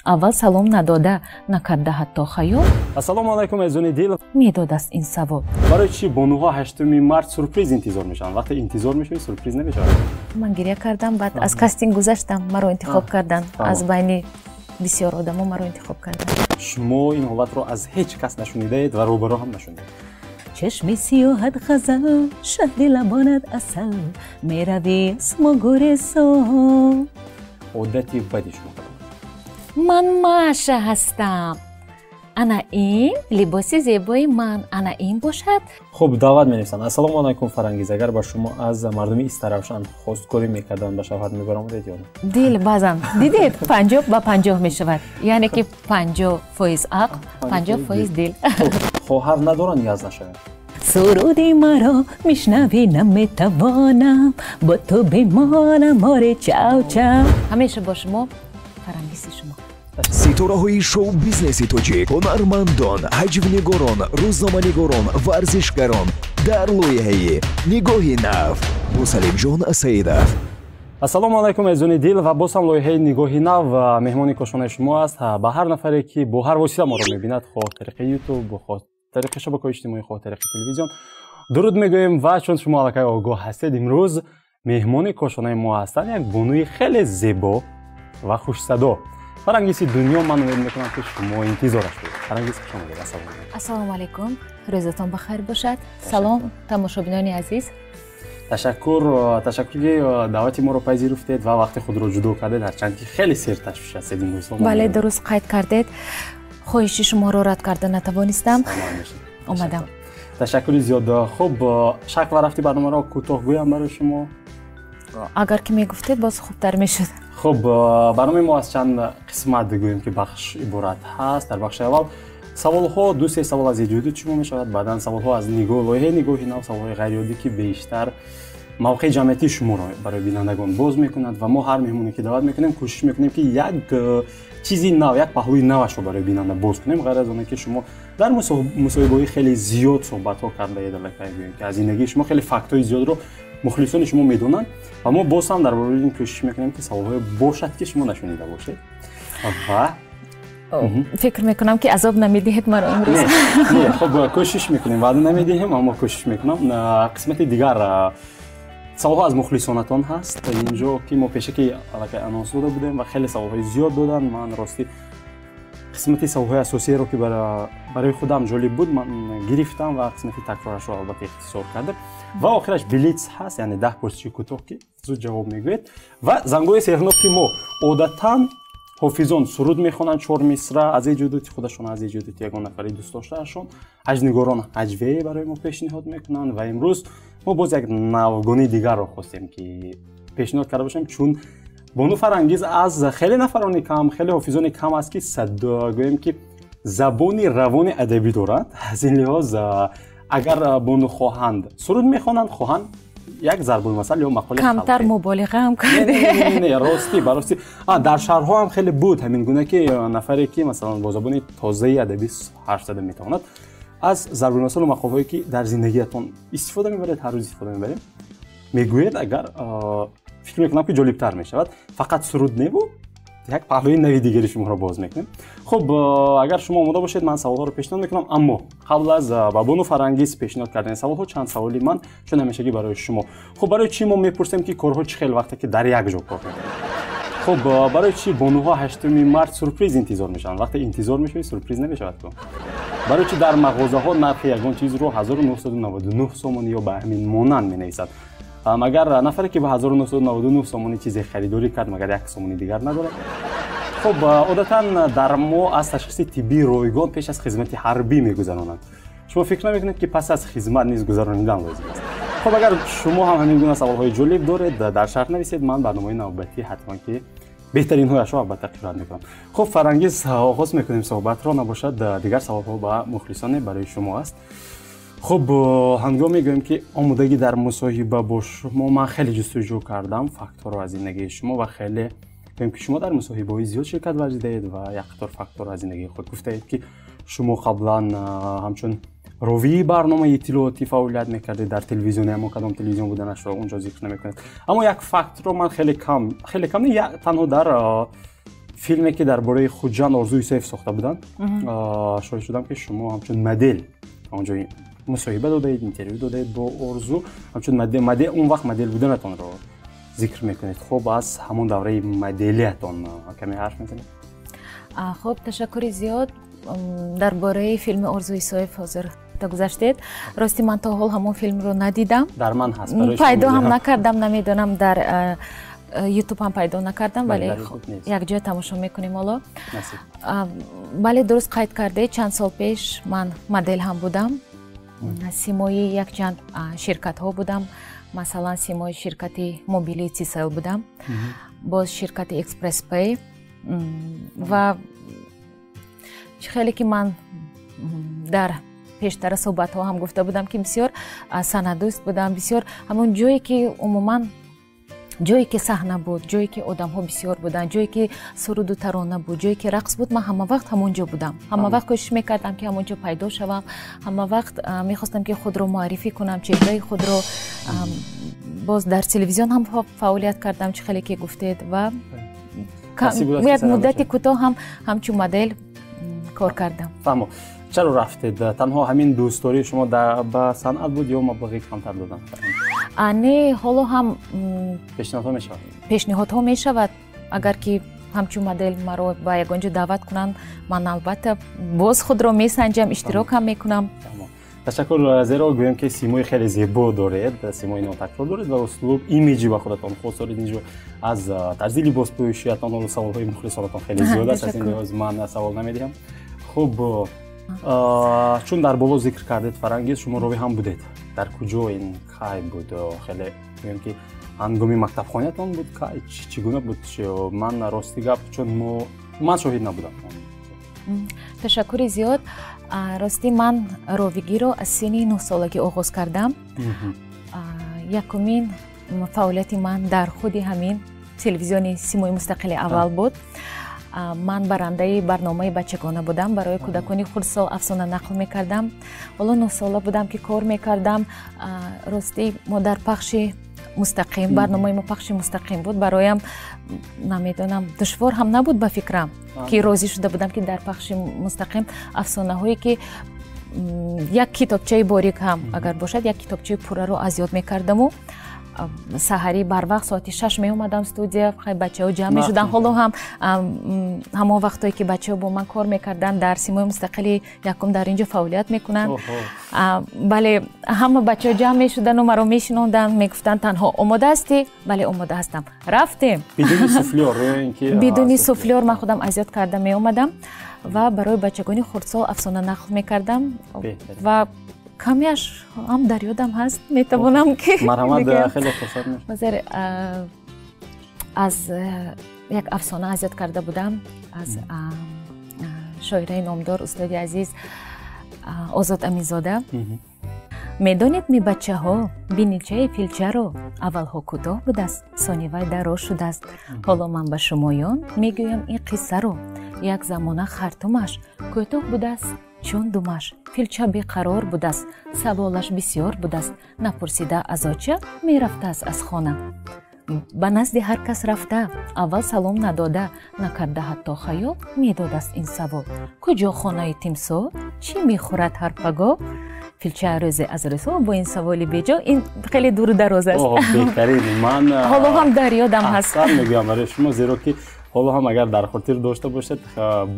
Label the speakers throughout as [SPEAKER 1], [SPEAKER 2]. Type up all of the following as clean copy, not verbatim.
[SPEAKER 1] Аввал салом надода, накарда ҳатто хаёл.
[SPEAKER 2] Ассалому алайкум, азизони дил.
[SPEAKER 1] Медодаст ин савол.
[SPEAKER 2] Барои чӣ бонуҳо 8 март сюрприз интизор мешаванд? Вақте интизор мешавӣ, сюрприз намешавад.
[SPEAKER 1] Ман гиря кардам, баъд аз кастинг гузаштам, маро интихоб карданд. Аз байни бисёр одамо маро интихоб карданд.
[SPEAKER 2] Шумо ин ҳолатро аз ҳеҷ кас нашунидаед ва рӯбаро ҳам нашунидаед.
[SPEAKER 1] Чашми сиёҳат ғазал, шаҳди лабонат асал, меравӣ аз мо гурезон.
[SPEAKER 2] Одати бади шумо кадом?
[SPEAKER 1] Ман Маша ҳастам. Ана ин либоси зебои ман, ана ин бошад.
[SPEAKER 2] Хуб, даъват менависанд. Ассалому алайкум, Фарангиз. Агар ба шумо аз мардуми Истаравшан хосткорӣ мекарданд, ба шавҳар мебаромадед ё не?
[SPEAKER 1] Дил баъзан дидед, 50 ба 50 мешавад. Яъне ки 50% ақл, 50% дил.
[SPEAKER 2] Хоҳар надоранд, яз нашавед.
[SPEAKER 1] Суруди маро мешнавӣ, наметавонам бо ту бимонам, оре, чав чав. Ҳамеша бо шумо Фарангизи шумо.
[SPEAKER 3] Ситораҳои шоу-бизнеси тоҷик, ҳунармандон, ҳаҷвнигорон, рӯзноманигорон, варзишгарон дар лоиҳаи «Нигоҳи нав» бо Салимҷон Саидов.
[SPEAKER 2] Ассалому алайкум, азизони дил, ва боз ҳам лоиҳаи «Нигоҳи нав» меҳмони кошонаи шумо аст. Ба ҳар нафаре, ки бо ҳар восита моро мебинад, хоҳ тариқи Ютуб, хоҳ тариқи шабакаҳои иҷтимоӣ, хоҳ тариқи телевизион, дуруд мегӯем. Ва чун шумо аллакай огоҳ ҳастед, имрӯз меҳмони кошонаи мо ҳастанд як бонуи хеле зебо ва хушсадо, Фарангиси дунё. Ман умед мекунам, ки шумо интизораш будед. Фарангиз, хуш омадед. Ассалому алайкум.
[SPEAKER 1] Ассалому алайкум, рӯзатон бахайр бошад. Салом, тамошобинони азиз.
[SPEAKER 2] Ташаккур, ташаккур, ки даъвати моро пазируфтед ва вақти худро ҷудо кардед, ҳарчанд ки хеле серташвиш ҳастед имрӯз.
[SPEAKER 1] Бале, дуруст қайд кардед. Хоҳиши шуморо рад карда натавонистам, омадам.
[SPEAKER 2] Ташаккури зиёд. Хуб, шакл ва рафти барномаро кӯтоҳ гӯям барои шумо?
[SPEAKER 1] Агар ки мегуфтед, боз хубтар мешуд.
[SPEAKER 2] Хуб, барномаи мо аз чанд қисмат, гӯем ки бахш, иборат ҳаст. Дар бахши аввал саволҳо, ду се савол аз эҷодиёти шумо мешавад. Баъдан саволҳо аз нигоҳ лоиҳаи «Нигоҳи нав», саволҳои ғайриоддӣ, ки бештар мавқеи ҷамъиятии шуморо барои бинандагон боз мекунад. Ва мо ҳар меҳмоне, ки даъват мекунем, кӯшиш мекунем, ки як чизи нав, як паҳлӯи навашро барои бинанда боз кунем, ғайр аз оне ки шумо дар мусоҳибаҳои хеле зиёд суҳбатҳо кардаед. Аллакай, гӯем ки аз зиндагии шумо хеле фактҳои зиёдро мухлисони шумо медонанд ва мо боз ҳам дар бораи ин кӯшиш мекунем, ки саволҳое бошад, ки шумо нашунида бошед ва
[SPEAKER 1] Фикр мекунам, ки азоб намедиҳед маро имрӯз.
[SPEAKER 2] Не, хуб, кӯшиш мекунем, ваъда намедиҳем, аммо кӯшиш мекунам. Қисмати дигар саволҳо аз мухлисонатон ҳаст инҷо, ки мо пешакӣ аллакай анонс дода будем ва хеле саволҳои зиёд доданд. Ман ростӣ қисмати саволҳои асосиеро, ки барои худам ҷолиб буд, ман гирифтам ва қисмати такрорашро албатта ихтисор кардем. Ва охираш блиц ҳаст, яъне 10 пурсиши кӯтоҳ, ки зуд ҷавоб мегӯед. Ва зангҳои сеҳрнок, ки мо одатан ҳофизон суруд мехонанд, чор мисра аз эҷодоти худашон, аз эҷодоти ягон нафари дӯстдоштаашон, ҳаҷвнигорон ҳаҷве барои мо пешниҳод мекунанд. Ва имрӯз мо боз як навгонии дигарро хостем, ки пешниҳод карда бошем, чун бону Фарангиз аз хеле нафарони кам, хеле ҳофизони кам аст, ки гӯем ки забони равони адабӣ дорад. Аз ин лиҳоз, агар бону хоҳанд, суруд мехонанд, хоҳанд, як зарбулмасал ё мақоли.
[SPEAKER 1] Камтар муболиғаам карде.
[SPEAKER 2] Не, ростӣ, баростӣ, дар шаҳрҳо ҳам хеле буд ҳамин гуна, ки нафаре, ки масалан бо забони тозаи адабӣ ҳарф зада метавонад. Аз зарбулмасалу мақолҳое, ки дар зиндагиятон истифода мебаред, ҳар рӯз истифода мебарем, мегӯед агар, фикр мекунам, ки ҷолибтар мешавад. Фақат суруд неву як паҳлӯи нави дигари шуморо боз мекунем. Хуб, агар шумо омода бошед, ман саволҳоро пешниҳод мекунам. Аммо қабл аз ба бону Фарангиз пешниҳод кардани саволҳо, чанд саволи ман чун ҳамешагӣ барои шумо. Хуб, барои чӣ мо мепурсем, ки корҳо чӣ хел, вақте ки дар як ҷо кор мекунем? Хуб, барои чӣ бонуҳо 8 март сюрприз интизор мешаванд? Вақте интизор мешавӣ, сюрприз намешавад ку. Барои чӣ дар мағозаҳо нархи ягон чизро 1999 сомонӣ ё ба ҳамин монанд менависад? Магар нафаре, ки ба 1999 сомонӣ чизе харидорӣ кард, магар як сомонӣ дигар надорад? Хуб, одатан дар мо аз ташхиси тиббии ройгон пеш аз хизмати ҳарбӣ мегузаронанд. Шумо фикр намекунед, ки пас аз хизмат низ гузаронидан лозим аст? Хуб, агар шумо ҳам ҳамин гуна саволҳои ҷолиб доред, дар шарҳ нависед. Ман барномаи навбатӣ ҳатман ки беҳтаринҳояшро албатта қироат мекунам. Хуб, Фарангиз, оғоз мекунем суҳбатро. Набошад, дигар саволҳо ба мухлисоне барои шумо аст. Хуб, ҳангом мегӯем, ки омодагӣ дар мусоҳиба бо шумо, ман хеле ҷустуҷӯ кардам фактҳоро аз зиндагии шумо ва хеле, гӯем ки шумо дар мусоҳибаҳои зиёд ширкат варзидаед ва як қатор фактҳоро аз зиндагии худ гуфтаед, ки шумо қаблан ҳамчун ровии барномаи иттилоотӣ фаъолият мекардед дар телевизионе, аммо кадом телевизион буданашро унҷо зикр намекунед. Аммо як фактро ман хеле кам, хеле кам, танҳо дар Филме ки дар бораи Хуҷанд Орзу Исоев сохта буданд, шоҳид шудам, ки шумо ҳамчун модел онҷо мусоҳиба додаед, интервю додаед бо Орзу, ҳамчун модел, он вақт модел буданатонро зикр мекунед. Хуб, аз ҳамон давраи моделиятон каме ҳарф мезанед?
[SPEAKER 1] Хуб, ташаккури зиёд. Дар бораи филми Орзу Исоев ҳозир гузаштед. Рости, ман то ҳол ҳамон филмро надидам.
[SPEAKER 2] Дар ман ҳаст.
[SPEAKER 1] Пайдо ҳам накардам, намедонам, дар ютуб ҳам пайдо накардам, вале якҷоя тамошо мекунем ҳоло. Бале, дуруст қайд кардед, чанд сол пеш ман модел ҳам будам, симои якчанд ширкатҳо будам. Масалан, симои ширкати мобилии Тисел будам, боз ширкати Экспресс Пэй. Ва чӣ хеле ки ман дар пештара суҳбатҳо ҳам гуфта будам, ки бисёр санъатдӯст будам, бисёр ҳамон ҷое ки, умуман ҷое ки саҳна буд, ҷое ки одамҳо бисёр буданд, ҷое ки суруду тарона буд, ҷое ки рақс буд, ман ҳама вақт ҳамон ҷо будам. Ҳама вақт кӯшиш мекардам, ки ҳамон ҷо пайдо шавам. Ҳама вақт мехостам, ки худро муаррифӣ кунам, чеҳраи худро. Боз дар телевизион ҳам фаъолият кардам, чӣ хеле ки гуфтед, ва як муддати кӯтоҳ ҳам ҳамчун модел кор кардам.
[SPEAKER 2] Фаҳмо. Чаро рафтед? Танҳо ҳамин дӯстдории шумо ба санъат буд ё маблағи камтар додан?
[SPEAKER 1] Не, ҳоло ҳам
[SPEAKER 2] пешниҳодҳо мешавад.
[SPEAKER 1] Пешниҳодҳо мешавад. Агар ки ҳамчун модел маро ба ягон ҷо даъват кунанд, ман албатта боз худро месанҷам, иштирок ҳам мекунам.
[SPEAKER 2] Ташаккур. Зеро гӯем, ки симои хеле зебо доред, симои нотакрор доред ва услуб, имиҷи ба худатон хос доред. Инҷо аз тарзи либоспӯшиятон ҳоло саволҳои мухлисонатон хеле зиёд аст, аз ин лиҳоз ман савол намедиҳам. Хуб, чун дар боло зикр кардед, Фарангиз, шумо ровӣ ҳам будед. Дар куҷо, ин кай буд? Хеле гӯем, ки ҳангоми мактабхониятон буд, кай, чӣ гуна буд? Ман, рости гап, чун ман шоҳид набудам.
[SPEAKER 1] Ташаккури зиёд. Ростӣ, ман ровигиро аз синни 9-солагӣ оғоз кардам. Якумин фаъолияти ман дар худи ҳамин телевизиони Симои мустақили аввал буд. Ман барандаи барномаи бачагона будам, барои кӯдакони хурдсол афсона нақл мекардам. Ҳоло 9-сола будам, ки кор мекардам. Ростӣ, мо дар пахши мустақим, барномаи мо пахши мустақим буд. Бароям, намедонам, душвор ҳам набуд, ба фикрам, ки розӣ шуда будам, ки дар пахши мустақим афсонаҳое ки як китобчаи борик ҳам агар бошад, як китобчаи пурраро аз ёд мекардаму саҳарӣ барвақт соати 6 меомадам студия. Бачаҳо ҷамъ мешуданд. Ҳоло ҳам ҳамон вақтое ки бачаҳо бо ман кор мекарданд, дар Симои мустақили якум дар ин ҷо фаъолият мекунанд. Бале, ҳама бачаҳо ҷамъ мешуданду маро мешинонданд, мегуфтанд: «Танҳо омода ҳастӣ?» «Бале, омода ҳастам». «Рафтем».
[SPEAKER 2] Бидуни суфлёр ё ин ки?
[SPEAKER 1] Бидуни суфлёр. Ман худам аз ёд карда меомадам ва барои бачагони хурдсол афсона нақл мекардам ва камеаш ҳам дар ёдам ҳаст, метавонам ки
[SPEAKER 2] Марҳамат, хеле хурсанд.
[SPEAKER 1] Ҳозир аз як афсона аз ёд карда будам аз шоираи номдор, устоди азиз Озод Аминзода. «Медонед ми, бачаҳо, биничаи филчаро? Аввалҳо кӯтоҳ будааст, сони вай дароз шудааст. Ҳоло ман ба шумоён мегӯям ин қиссаро. Як замона хартумаш кӯтоҳ будааст чун думаш. Филча беқарор будааст, саволаш бисёр будааст. Напурсида аз оча мерафтааст аз хона. Ба назди ҳар кас рафта, аввал салом надода, накарда ҳатто хаёл, медодааст ин савол: куҷо хонаи тимсоҳ? Чӣ мехӯрад ҳар пагоҳ?» Филча рӯзе аз рӯзҳо бо ин саволи беҷо, ин хеле дуру дароз аст.
[SPEAKER 2] Беҳтарин. Ман
[SPEAKER 1] ҳоло ҳам дар ёдам ҳаст.
[SPEAKER 2] Аҳсан мегӯям барои шумо, зеро ки ҳоло ҳам агар дар хотир дошта бошед,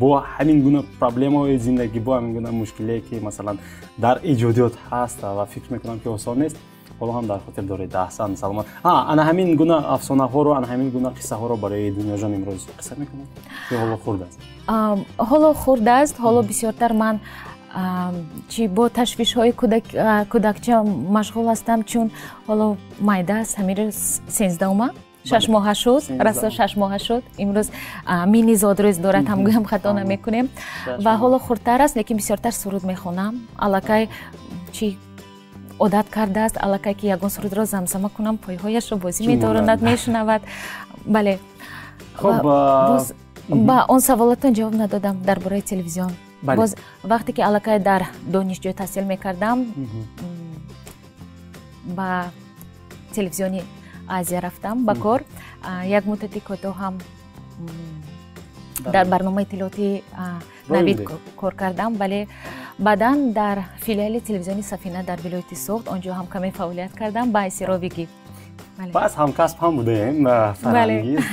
[SPEAKER 2] бо ҳамин гуна проблемаҳои зиндагӣ, бо ҳамин гуна мушкилие ки, масалан, дар эҷодиёт ҳаст ва фикр мекунам, ки осон нест, ҳоло ҳам дар хотир доред. Аҳсан, саломат. Ана ҳамин гуна афсонаҳоро, ана ҳамин гуна қиссаҳоро барои Дунёҷон имрӯз қисса мекунед ё ҳоло хурд аст?
[SPEAKER 1] Ҳоло хурд аст. Ҳоло бисёртар ман чи бо ташвишҳои кӯдакча машғул ҳастам, чун ҳоло майда аст, ҳамин рӯз 13-ума 6-моҳа шуд, расо 6-моҳа шуд. Имрӯз мини зодрӯз дорад ҳам гӯям, хато намекунем. Ва ҳоло хурдтар аст, лекин бисёртар суруд мехонам. Аллакай чи одат кардааст, аллакай ки ягон сурудро замзама кунам, пойҳояшро бозӣ медоронад, мешунавад. Бале, ба он саволатон ҷавоб надодам дар бораи телевизион. Боз вақте ки аллакай дар донишҷӯ таҳсил мекардам, ба телевизиони Азия рафтам ба кор. Як муддати кӯтоҳ ҳам Дар барномаи иттилоотии Навид кор кардам, вале баъдан дар филиали телевизиони Сафина дар вилояти Суғд, онҷо ҳам каме фаъолият кардам ба ҳайси ровигӣ.
[SPEAKER 2] Пас ҳамкасб ҳам будаем, Фарангиз.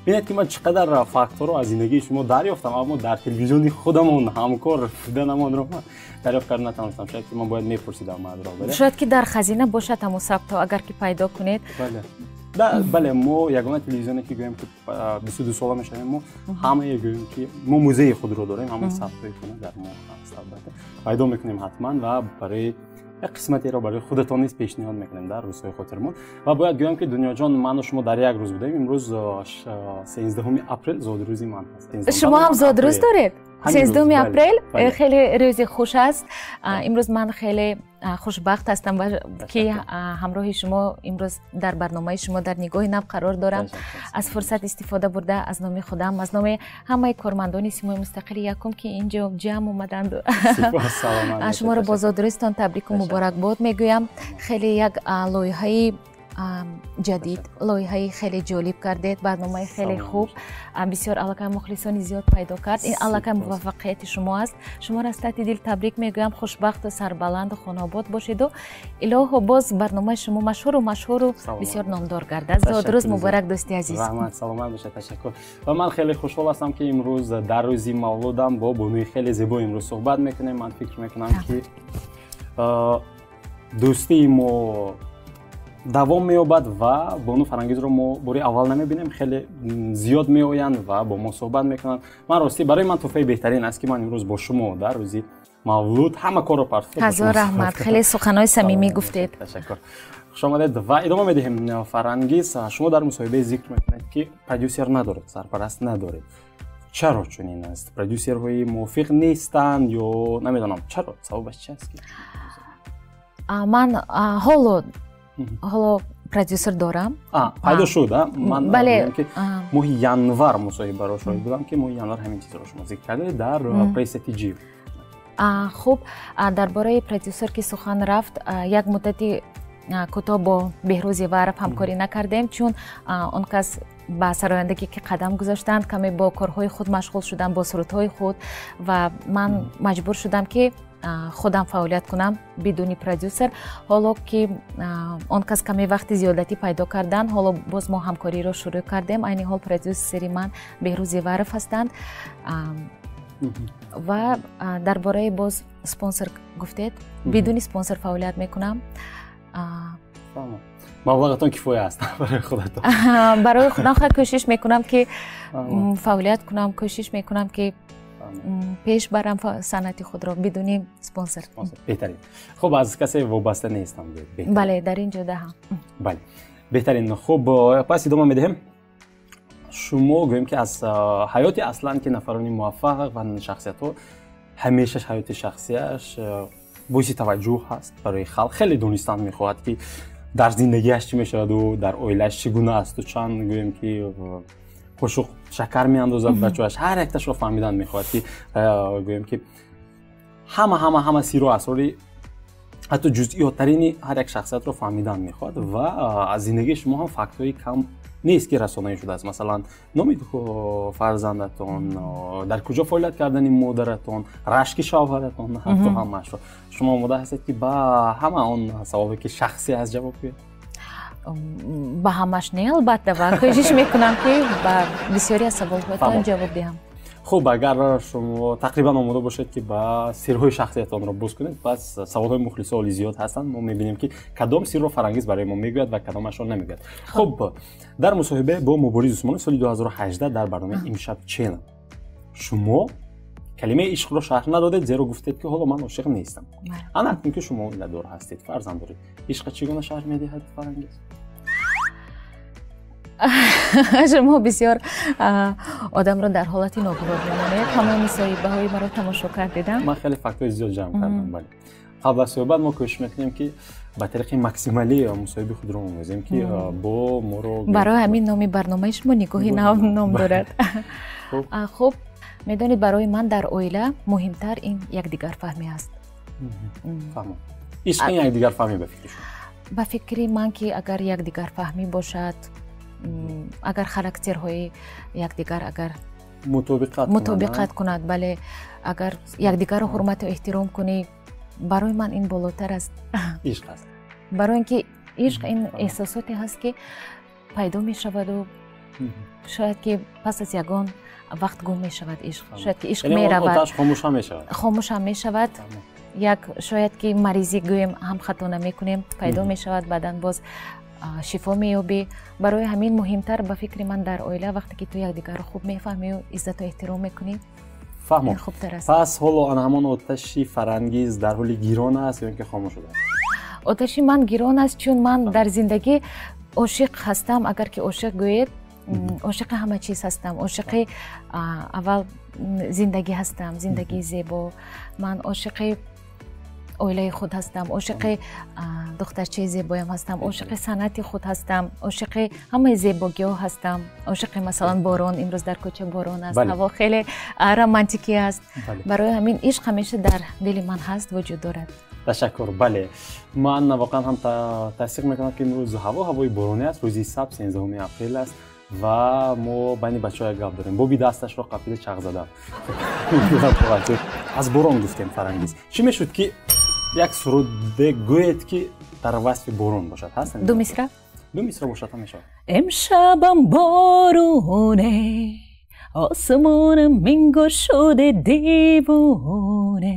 [SPEAKER 2] Бинед, ки ман чӣ қадар фактҳоро аз зиндагии шумо дарёфтам, аммо дар телевизиони худамон ҳамкор буданамонро ман дарёфт карда натавонистам. Шояд ки ман бояд мепурсидам аз роҳбарӣ.
[SPEAKER 1] Шояд ки дар хазина бошад ҳамон сабтҳо, агар ки пайдо кунед.
[SPEAKER 2] Бале, мо ягона телевизионе ки гӯем ки 22 сола мешавем, мо ҳамае гӯем ки мо музеи худро дорем, ҳамаи сабтҳои кона дар мо ҳаст, албатта пайдо мекунем ҳатман ва барои як қисматеро барои худатон низ пешниҳод мекунем дар рӯзҳои хотирмон. Ва бояд гӯям, ки Дунёҷон, ману шумо дар як рӯз будаем. Имрӯз 13 апрел зодрӯзи ман ҳаст.
[SPEAKER 1] Шумо ҳам зодрӯз доред? 13 апрел хеле рӯзи хуш аст. Имрӯз ман хеле хушбахт ҳастам, ки ҳамроҳи шумо имрӯз дар барномаи шумо дар Нигоҳи нав қарор дорам. Аз фурсат истифода бурда, аз номи худам, аз номи ҳамаи кормандони Симои мустақили якум, ки инҷо ҷамъ омаданд, шуморо бо зодрӯзтон табрику муборакбод мегӯям. Хеле як лоиҳаи ҷадид, лоиҳаи хеле ҷолиб кардед, барномаи хеле хуб, бисёр аллакай мухлисони зиёд пайдо кард. Ин аллакай муваффақияти шумо аст. Шуморо аз таҳти дил табрик мегӯям. Хушбахту сарбаланду хонаобод бошеду илоҳо боз барномаи шумо машҳуру машҳуру бисёр номдор гардад. Зодрӯз муборак, дӯсти азиз.
[SPEAKER 2] Раҳмат, саломат бошед, ташаккур. Ва ман хеле хушҳол ҳастам, ки имрӯз дар рӯзи мавлудам бо бонуи хеле зебо имрӯз суҳбат мекунем. Ман фикр мекунам, ки дӯстии мо давом меёбад ва бону Фарангизро мо бори аввал намебинем, хеле зиёд меоянд ва бо мо суҳбат мекунанд. Ман ростӣ, барои ман тӯҳфаи беҳтарин аст, ки ман имрӯз бо шумо дар рӯзи мавлуд ҳама корро партофта.
[SPEAKER 1] Ҳазор раҳмат, хеле суханҳои самимӣ гуфтед.
[SPEAKER 2] Ташаккур, хуш омадед ва идома медиҳем. Фарангиз, шумо дар мусоҳибаи зикр мекунед, ки продюсер надоред, сарпараст надоред. Чаро чунин аст? Продюсерҳои мувофиқ нестанд ё намедонам чаро, сабабаш чи аст?
[SPEAKER 1] Ман ҳоло продюсер дорам.
[SPEAKER 2] Пайдо шуд? Ман
[SPEAKER 1] бале,
[SPEAKER 2] ки моҳи январ мусоҳибаро шоҳид будам, ки моҳи январ ҳамин чизро шумо зикр кардед дар пресса тж.
[SPEAKER 1] Хуб, дар бораи продюсер ки сухан рафт, як муддати кӯтоҳ бо Беҳрӯз Зиваров ҳамкорӣ накардем, чун он кас ба сарояндагӣ ки қадам гузоштанд, каме бо корҳои худ машғул шудам, бо сурудҳои худ, ва ман маҷбур шудам, ки худам фаъолият кунам бидуни продюсер. Ҳоло ки он кас каме вақти зиёдатӣ пайдо карданд, ҳоло боз мо ҳамкориро шурӯъ кардем. Айни ҳол продюсери ман Беҳрӯз Зиваров ҳастанд. Ва дар бораи боз спонсор гуфтед, бидуни спонсор фаъолият мекунам.
[SPEAKER 2] Маблағатон кифоя аст барои худатон?
[SPEAKER 1] Барои худам хеле кӯшиш мекунам, ки фаъолият кунам, кӯшиш мекунам, ки пеш барам санъати худро бидуни спонсор.
[SPEAKER 2] Беҳтарин. Хуб, аз касе вобаста нестам.
[SPEAKER 1] Бале, дар ин ҷода ҳам.
[SPEAKER 2] Бале, беҳтарин. Хуб, пас идома медиҳем. Шумо гӯем, ки аз ҳаёти аслан ки нафарони муваффақ ва шахсиятҳо ҳамеша ҳаёти шахсияш боиси таваҷҷӯҳ ҳаст барои халқ, хеле донистан мехоҳад, ки дар зиндагиаш чӣ мешаваду дар оилааш чӣ гуна асту чанд гӯем ки қошуқ шакар меандозад бачааш, ҳар якташро фаҳмидан мехоҳад, ки гӯем ки ҳама ҳама ҳама сиру асрори, ҳатто ҷузъиёттарини ҳар як шахсиятро фаҳмидан мехоҳад. Ва аз зиндагии шумо ҳам фактҳои кам нест, ки расонаӣ шудааст. Масалан, номи фарзандатон, дар куҷо фаъолият кардани модаратон, рашки шавҳаратон, ҳатто ҳамаашро. Шумо омода ҳастед, ки ба ҳама он саволе, ки шахсӣ аст, ҷавоб гӯед?
[SPEAKER 1] Ба ҳамаш не, албатта, ва кӯшиш мекунам, ки ба бисёре аз саволҳоятон ҷавоб диҳам.
[SPEAKER 2] Хуб, агар шумо тақрибан омода бошед, ки ба сирҳои шахсиятонро боз кунед, пас саволҳои мухлисо оли зиёд ҳастанд. Мо мебинем, ки кадом сирро Фарангиз барои мо мегӯяд ва кадомашро намегӯяд. Хуб, дар мусоҳиба бо Мубориз Усмонов соли 2018 дар барномаи «Имшаб чена» шумо калимаи ишқро шарҳ надодед, зеро гуфтед, ки ҳоло ман ошиқ нестам. Ана акнун ки шумо оиладор ҳастед, фарзанд доред, ишқа чӣ гуна шарҳ медиҳад Фарангиз?
[SPEAKER 1] Шумо бисёр одамро дар ҳолати ногувор мемонед. Ҳамаи мусоҳибаҳои маро тамошо кардедам.
[SPEAKER 2] Ман хеле фактҳои зиёд ҷамъ кардам, бале. Қабл аз суҳбат мо кӯшиш мекунем, ки ба тариқи максималӣ мусоҳиби худро омӯзем, ки бо моро
[SPEAKER 1] Барои ҳамин номи барномаи шумо «Нигоҳи нав» ном дорад. Хуб, медонед, барои ман дар оила муҳимтар ин якдигарфаҳмӣ аст.
[SPEAKER 2] Фаҳмам, ишқ ин якдигарфаҳмӣ ба фикри шумо?
[SPEAKER 1] Ба фикри ман, ки агар якдигарфаҳмӣ бошад, агар характерҳои якдигар агар Мутобиқат кунад, бале. Агар якдигарро ҳурмату эҳтиром кунӣ, барои ман ин болотар аст.
[SPEAKER 2] Ишқ аст.
[SPEAKER 1] Барои ин ки ишқ ин эҳсосоте ҳаст, ки пайдо мешаваду шояд ки пас аз ягон вақт гум мешавад ишқ. Шояд ки ишқ меравад.
[SPEAKER 2] Оташ хомӯш ҳам мешавад.
[SPEAKER 1] Хомӯш ҳам мешавад. Як шояд ки маризӣ гӯем ҳам хато намекунем, пайдо мешавад, баъдан боз шифо меёбӣ. Барои ҳамин муҳимтар ба фикри ман дар оила вақте ки ту якдигарро хуб мефаҳмию иззату эҳтиром мекунӣ,
[SPEAKER 2] фаҳмо.
[SPEAKER 1] Хубтар аст.
[SPEAKER 2] Пас ҳоло ана ҳамон оташи Фарангиз дар ҳоли гирон аст ё ин ки хомӯш шудааст?
[SPEAKER 1] Оташи ман гирон аст, чун ман дар зиндагӣ ошиқ ҳастам. Агар ки ошиқ гӯед, ошиқи ҳама чиз ҳастам. Ошиқи аввал зиндагӣ ҳастам, зиндагии зебо. Ман ошиқи оилаи худ ҳастам, ошиқи духтарчаи зебоям ҳастам, ошиқи санъати худ ҳастам, ошиқи ҳамаи зебогиҳо ҳастам, ошиқи масалан борон. Имрӯз дар кӯча борон аст, ҳаво хеле романтикӣ аст. Барои ҳамин ишқ ҳамеша дар дили ман ҳаст, вуҷуд дорад.
[SPEAKER 2] Ташаккур. Бале, ман воқеан ҳам тасдиқ мекунам, ки имрӯз ҳаво ҳавои боронӣ аст, рӯзи сабт 13 апрел аст ва мо байни бачаҳо як гап дорем. Боби дасташро қапида чағ задам. Аз борон гуфтем, Фарангиз. Чӣ мешуд, ки як суруде гӯед, ки дар васфи борон бошад? Ҳаст?
[SPEAKER 1] Ду мисра?
[SPEAKER 2] Ду мисра бошад ҳам мешавад.
[SPEAKER 1] Имшабам боруне, осмонам мингор шуде девоне.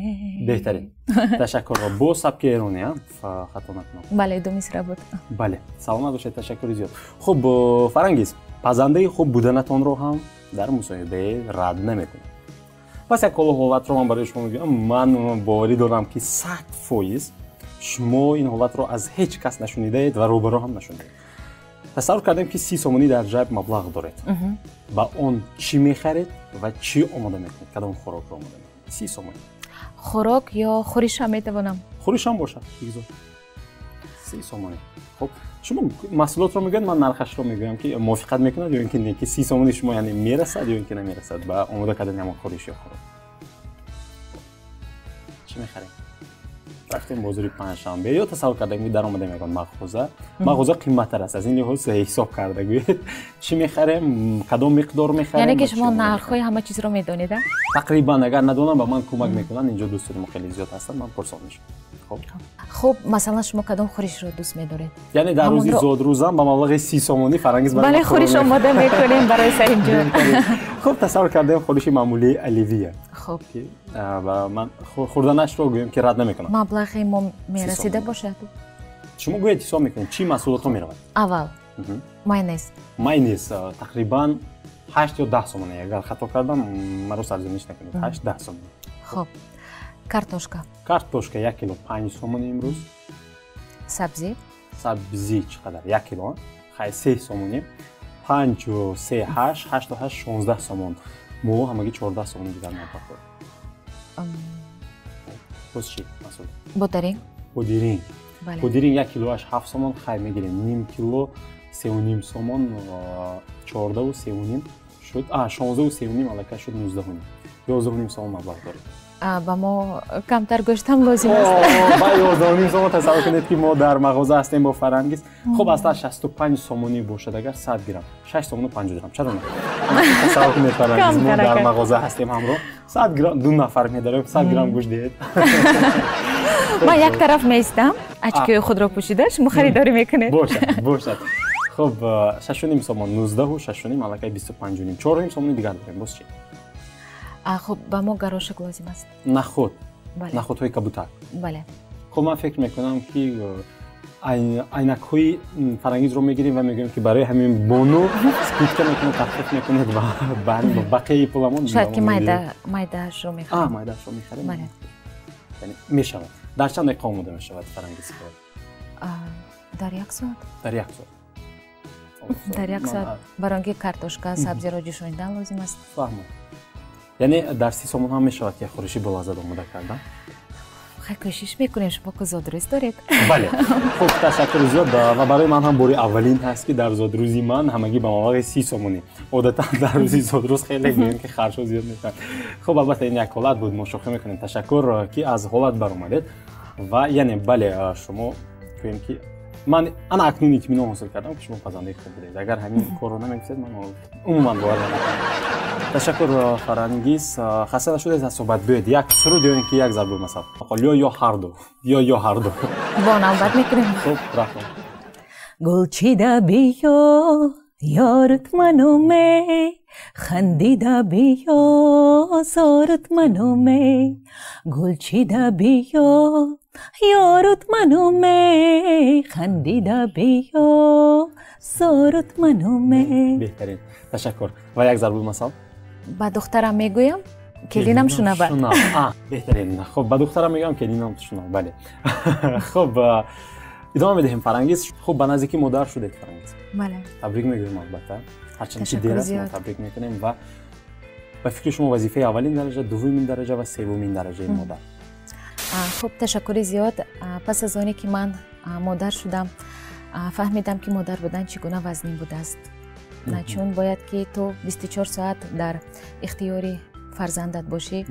[SPEAKER 2] Беҳтарин. Ташаккур. Бо сабки эронӣ, хато накунам.
[SPEAKER 1] Бале, ду мисра буд.
[SPEAKER 2] Бале, саломат бошед, ташаккури зиёд. Хуб, Фарангиз, пазандаи хуб буданатонро ҳам дар мусоҳибае рад намекунем. Пас як ҳолатро ман барои шумо мегӯям. Ман боварӣ дорам, ки 100% шумо ин ҳолатро аз ҳеҷ кас нашунидаед ва рӯбаро ҳам нашунидаед. Тасаввур кардем, ки 30 сомонӣ дар ҷайб маблағ доред. Ба он чӣ мехаред ва чӣ омода мекунед? Кадом хӯрокро омода мекунед? 30 сомонӣ.
[SPEAKER 1] Хӯрок ё хӯриш ҳам метавонам?
[SPEAKER 2] Хӯриш ҳам бошад, бигзор. 30 сомонӣ. Хуб, шумо маҳсулотро мегӯед, ман нархашро мегӯям, ки мувофиқат мекунад ё ин ки не, ки 30 сомонӣ шумо яъне мерасад ё ин ки намерасад ба омода кардани ҳамон хӯриш ё хӯрок. Чӣ мехарем? Рафтем бозори панҷшанбе ё тасаввур кардем, ки даромадем ягон мағоза. Мағоза қиматтар аст, аз ин лиҳоз ҳисоб карда гӯед, чӣ мехарем, кадом миқдор мехарем?
[SPEAKER 1] Яъне ки шумо нархҳои ҳама чизро медонед, а?
[SPEAKER 2] Тақрибан, агар надонам, ба ман кӯмак мекунанд. Инҷо дӯстони мо хеле зиёд ҳастанд, ман пурсон мешавам. Хуб.
[SPEAKER 1] Хуб, масалан шумо кадом хӯришро дӯст медоред?
[SPEAKER 2] Яъне дар рӯзи зодрӯзам ба маблағи 30 сомонӣ Фарангиз барои
[SPEAKER 1] бале, хӯриш омода мекунем барои Салимҷон.
[SPEAKER 2] Хуб, тасаввур кардем хӯриши маъмулии оливия.
[SPEAKER 1] Хуб.
[SPEAKER 2] Ва ман хӯрданашро гӯем, ки рад намекунам.
[SPEAKER 1] Маблағи мо мерасида бошад?
[SPEAKER 2] Шумо гӯед, ҳисоб мекунед, чӣ маҳсулотҳо меравад?
[SPEAKER 1] Аввал майонез.
[SPEAKER 2] Майонез тақрибан 8 ё 10 сомонӣ. Агар хато кардам, маро сарзаниш накунед. 8-10 сомонӣ.
[SPEAKER 1] Хуб. Картошка.
[SPEAKER 2] Картошка 1 кило 5 сомонӣ имрӯз.
[SPEAKER 1] Сабзӣ.
[SPEAKER 2] Сабзӣ чӣ қадар? 1 кило. Хай, 3 сомонӣ. 5 3 8, 8 8 16 сомон. Мо ҳамагӣ 14 сомонӣ дигар маблағ дорем. Боз чӣ масъул?
[SPEAKER 1] Бодиринг.
[SPEAKER 2] Бодиринг. Бодиринг 1 килоаш 7 сомон, хай мегирем. Ним кило 3,5 сомон, 14 3,5 шуд. 16 3,5 аллакай шуд 19,5. 11,5 сомон маблағ дорем.
[SPEAKER 1] Ба мо камтар гӯштам лозим аст.
[SPEAKER 2] Ба 11,5 сомон тасаввур кунед, ки мо дар мағоза ҳастем бо Фарангиз. Хуб, аслан 65 сомонӣ бошад, агар 100 грамм, 6 сомону 50 грамм. Чаро не? Тасаввур кунед, Фарангиз, мо дар мағоза ҳастем ҳамроҳ. 100 грамм, ду нафар медарем, 100 грамм гӯшт диҳед.
[SPEAKER 1] Ман як тараф меистам, очкиҳои худро пӯшида, шумо харидорӣ мекунед.
[SPEAKER 2] Бошад, бошад. Хуб, 6,5 сомон, 19 6,5 аллакай 25,5. 4,5 сомони дигар дорем, боз чӣ?
[SPEAKER 1] Хуб, ба мо горошек лозим аст.
[SPEAKER 2] Нахуд. Нахудҳои кабутар.
[SPEAKER 1] Бале.
[SPEAKER 2] Хуб, ман фикр мекунам, ки айнакҳои Фарангизро мегирем ва мегӯем, ки барои ҳамин бону скидка мекунед, тахфиф мекунед ва бақияи пуламон.
[SPEAKER 1] Шояд ки майдаашро мехарем.
[SPEAKER 2] Майдаашро мехарем. Бале. Мешавад. Дар чанд дақиқа омода мешавад, Фарангиз?
[SPEAKER 1] Дар як соат.
[SPEAKER 2] Дар як соат.
[SPEAKER 1] Дар як соат. Барои он ки картошка, сабзиро ҷӯшонидан лозим аст.
[SPEAKER 2] Фаҳмам. Яъне дар 30 сомон ҳам мешавад, ки хӯриши болаззат омода кардан?
[SPEAKER 1] Хай, кӯшиш мекунем, шумо ку зодрӯз доред.
[SPEAKER 2] Бале. Хуб, ташаккури зиёд ва барои ман ҳам бори аввалин ҳаст, ки дар зодрӯзи ман ҳамагӣ ба маблағи 30 сомонӣ. Одатан дар рӯзи зодрӯз хеле гӯем, ки харҷҳо зиёд мешаванд. Хуб, албатта ин як ҳолат буд, мо шӯхӣ мекунем. Ташаккур, ки аз ҳолат баромадед ва яъне бале, шумо гӯем, ки Ман ана акнун итминон ҳосил кардам, ки шумо пазандаи хуб будед. Агар ҳамин корро намекардед, ман умуман бовар намекардам. Ташаккур, Фарангиз. Хаста нашудед аз суҳбат? Биёед, як суруд ё ин ки як зарбулмасал, ё ҳарду, ё ҳарду.
[SPEAKER 1] Бо навбат мекунем.
[SPEAKER 2] Хуб, рафтем.
[SPEAKER 4] Гулчида биё, ёрат мануме, хандида биё, зорат мануме. Гулчида биё, ёрат мануме, хандида биё, зорат мануме.
[SPEAKER 2] Беҳтарин, ташаккур. Ва як зарбулмасал.
[SPEAKER 1] Ба духтарам мегӯям, келинам шунавад.
[SPEAKER 2] Беҳтарин. Хуб, ба духтарам мегӯям, келинам шунавад, бале. Хуб, идома медиҳем, Фарангиз. Хуб, ба наздикӣ модар шудед, Фарангиз.
[SPEAKER 1] Бале.
[SPEAKER 2] Табрик мегӯем, албатта, ҳарчанд ки дер аст, мо табрик мекунем. Ва ба фикри шумо, вазифаи аввалин дараҷа, дуввумин дараҷа ва севумин дараҷаи модар?
[SPEAKER 1] Хуб, ташаккури зиёд. Пас аз оне ки ман модар шудам, фаҳмидам, ки модар будан чӣ гуна вазнин будааст, чун бояд ки ту 24 соат дар ихтиёри фарзандат бошӣ.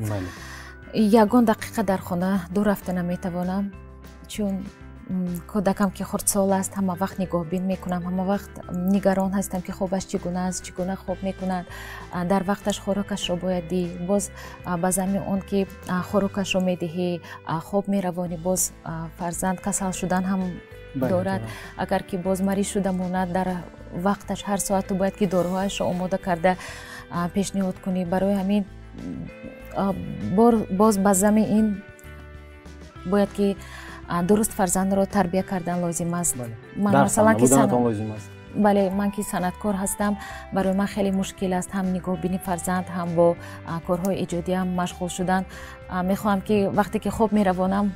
[SPEAKER 1] Ягон дақиқа дар хона дур рафта наметавонам, чун кӯдакам ки хурдсол аст, ҳама вақт нигоҳбин мекунам, ҳама вақт нигарон ҳастам, ки хобаш чӣ гуна аст, чӣ гуна хоб мекунад, дар вақташ хӯрокашро бояд диҳ. Боз ба замми он ки хӯрокашро медиҳӣ, хоб меравонӣ, боз фарзанд касал шудан ҳам дорад. Агар ки боз мариз шуда монад, дар вақташ ҳар соат ту бояд ки доруҳояшро омода карда пешниҳод кунӣ. Барои ҳамин боз ба замми ин бояд ки дуруст фарзандро тарбия кардан лозим аст. Бале, ман ки санъаткор ҳастам, барои ман хеле мушкил аст ҳам нигоҳбини фарзанд, ҳам бо корҳои эҷодиам машғул шудан. Мехоҳам, ки вақте ки хоб меравонам,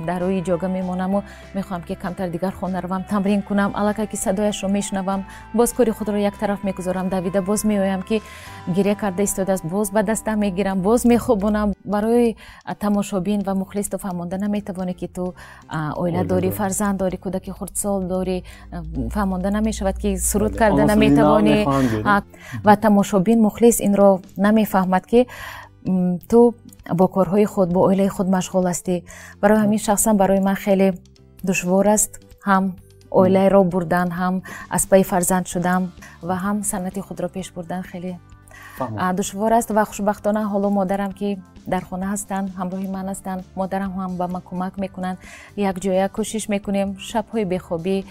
[SPEAKER 1] дар рӯи ҷога мемонаму мехоҳам, ки камтар дигар хона равам, тамрин кунам. Аллакай ки садояшро мешунавам, боз кори худро як тараф мегузорам, давида боз меоям, ки гиря карда истодааст, боз ба дастам мегирам, боз мехобонам. Барои тамошобин ва мухлис ту фаҳмонда наметавонӣ, ки ту оила дорӣ, фарзанд дорӣ, кӯдаки хурдсол дорӣ. Фаҳмонда намешавад, ки суруд карда наметавонӣ, ва тамошобин, мухлис инро намефаҳмад, ки ту бо корҳои худ, бо оилаи худ машғул ҳастӣ. Барои ҳамин шахсан барои ман хеле душвор аст ҳам оиларо бурдан, ҳам аз пайи фарзанд шудам ва ҳам санъати худро пеш бурдан хеле душвор аст. Ва хушбахтона ҳоло модарам ки дар хона ҳастанд, ҳамроҳи ман ҳастанд, модарам ҳам ба ман кӯмак мекунанд, якҷоя кӯшиш мекунем. Шабҳои бехобӣ,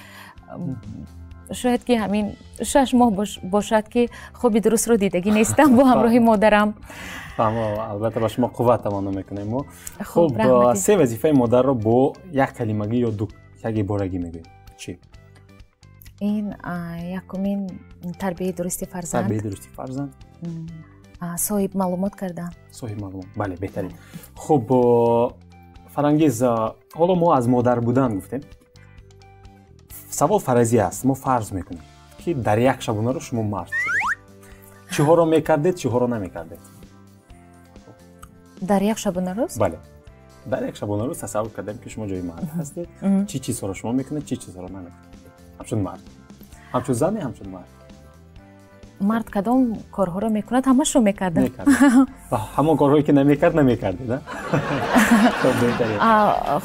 [SPEAKER 1] шояд ки ҳамин 6 моҳ бошад, ки хоби дурустро дидагӣ нестам бо ҳамроҳи модарам.
[SPEAKER 2] Фаҳмо, албатта, ба шумо қувват таманно мекунем мо. Хуб, се вазифаи модарро бо як калимагӣ ё ду як иборагӣ мегӯем, чӣ?
[SPEAKER 1] Ин якумин тарбияи дурусти фарзанд.
[SPEAKER 2] Тарбияи дурусти фарзанд.
[SPEAKER 1] Соҳиб маълумот кардан.
[SPEAKER 2] Соҳиб маълумот, бале, беҳтарин. Хуб, Фарангиз, ҳоло мо аз модар будан гуфтем. Савол фаразӣ аст. Мо фарз мекунем, ки дар як шабонарӯз шумо мард шудед, чиҳоро мекардед, чиҳоро намекардед?
[SPEAKER 1] Дар як шабонарӯз?
[SPEAKER 2] Бале, дар як шабонарӯз тасаввур кардем, ки шумо ҷои мард ҳастед. Чӣ чизҳоро шумо мекунед, чӣ чизҳоро намекунед ҳамчун мард? Ҳамчун зане, ҳамчун мард.
[SPEAKER 1] Мард кадом корҳоро мекунад, ҳамашро мекардам.
[SPEAKER 2] Ва ҳамон корҳое ки намекард, намекардед?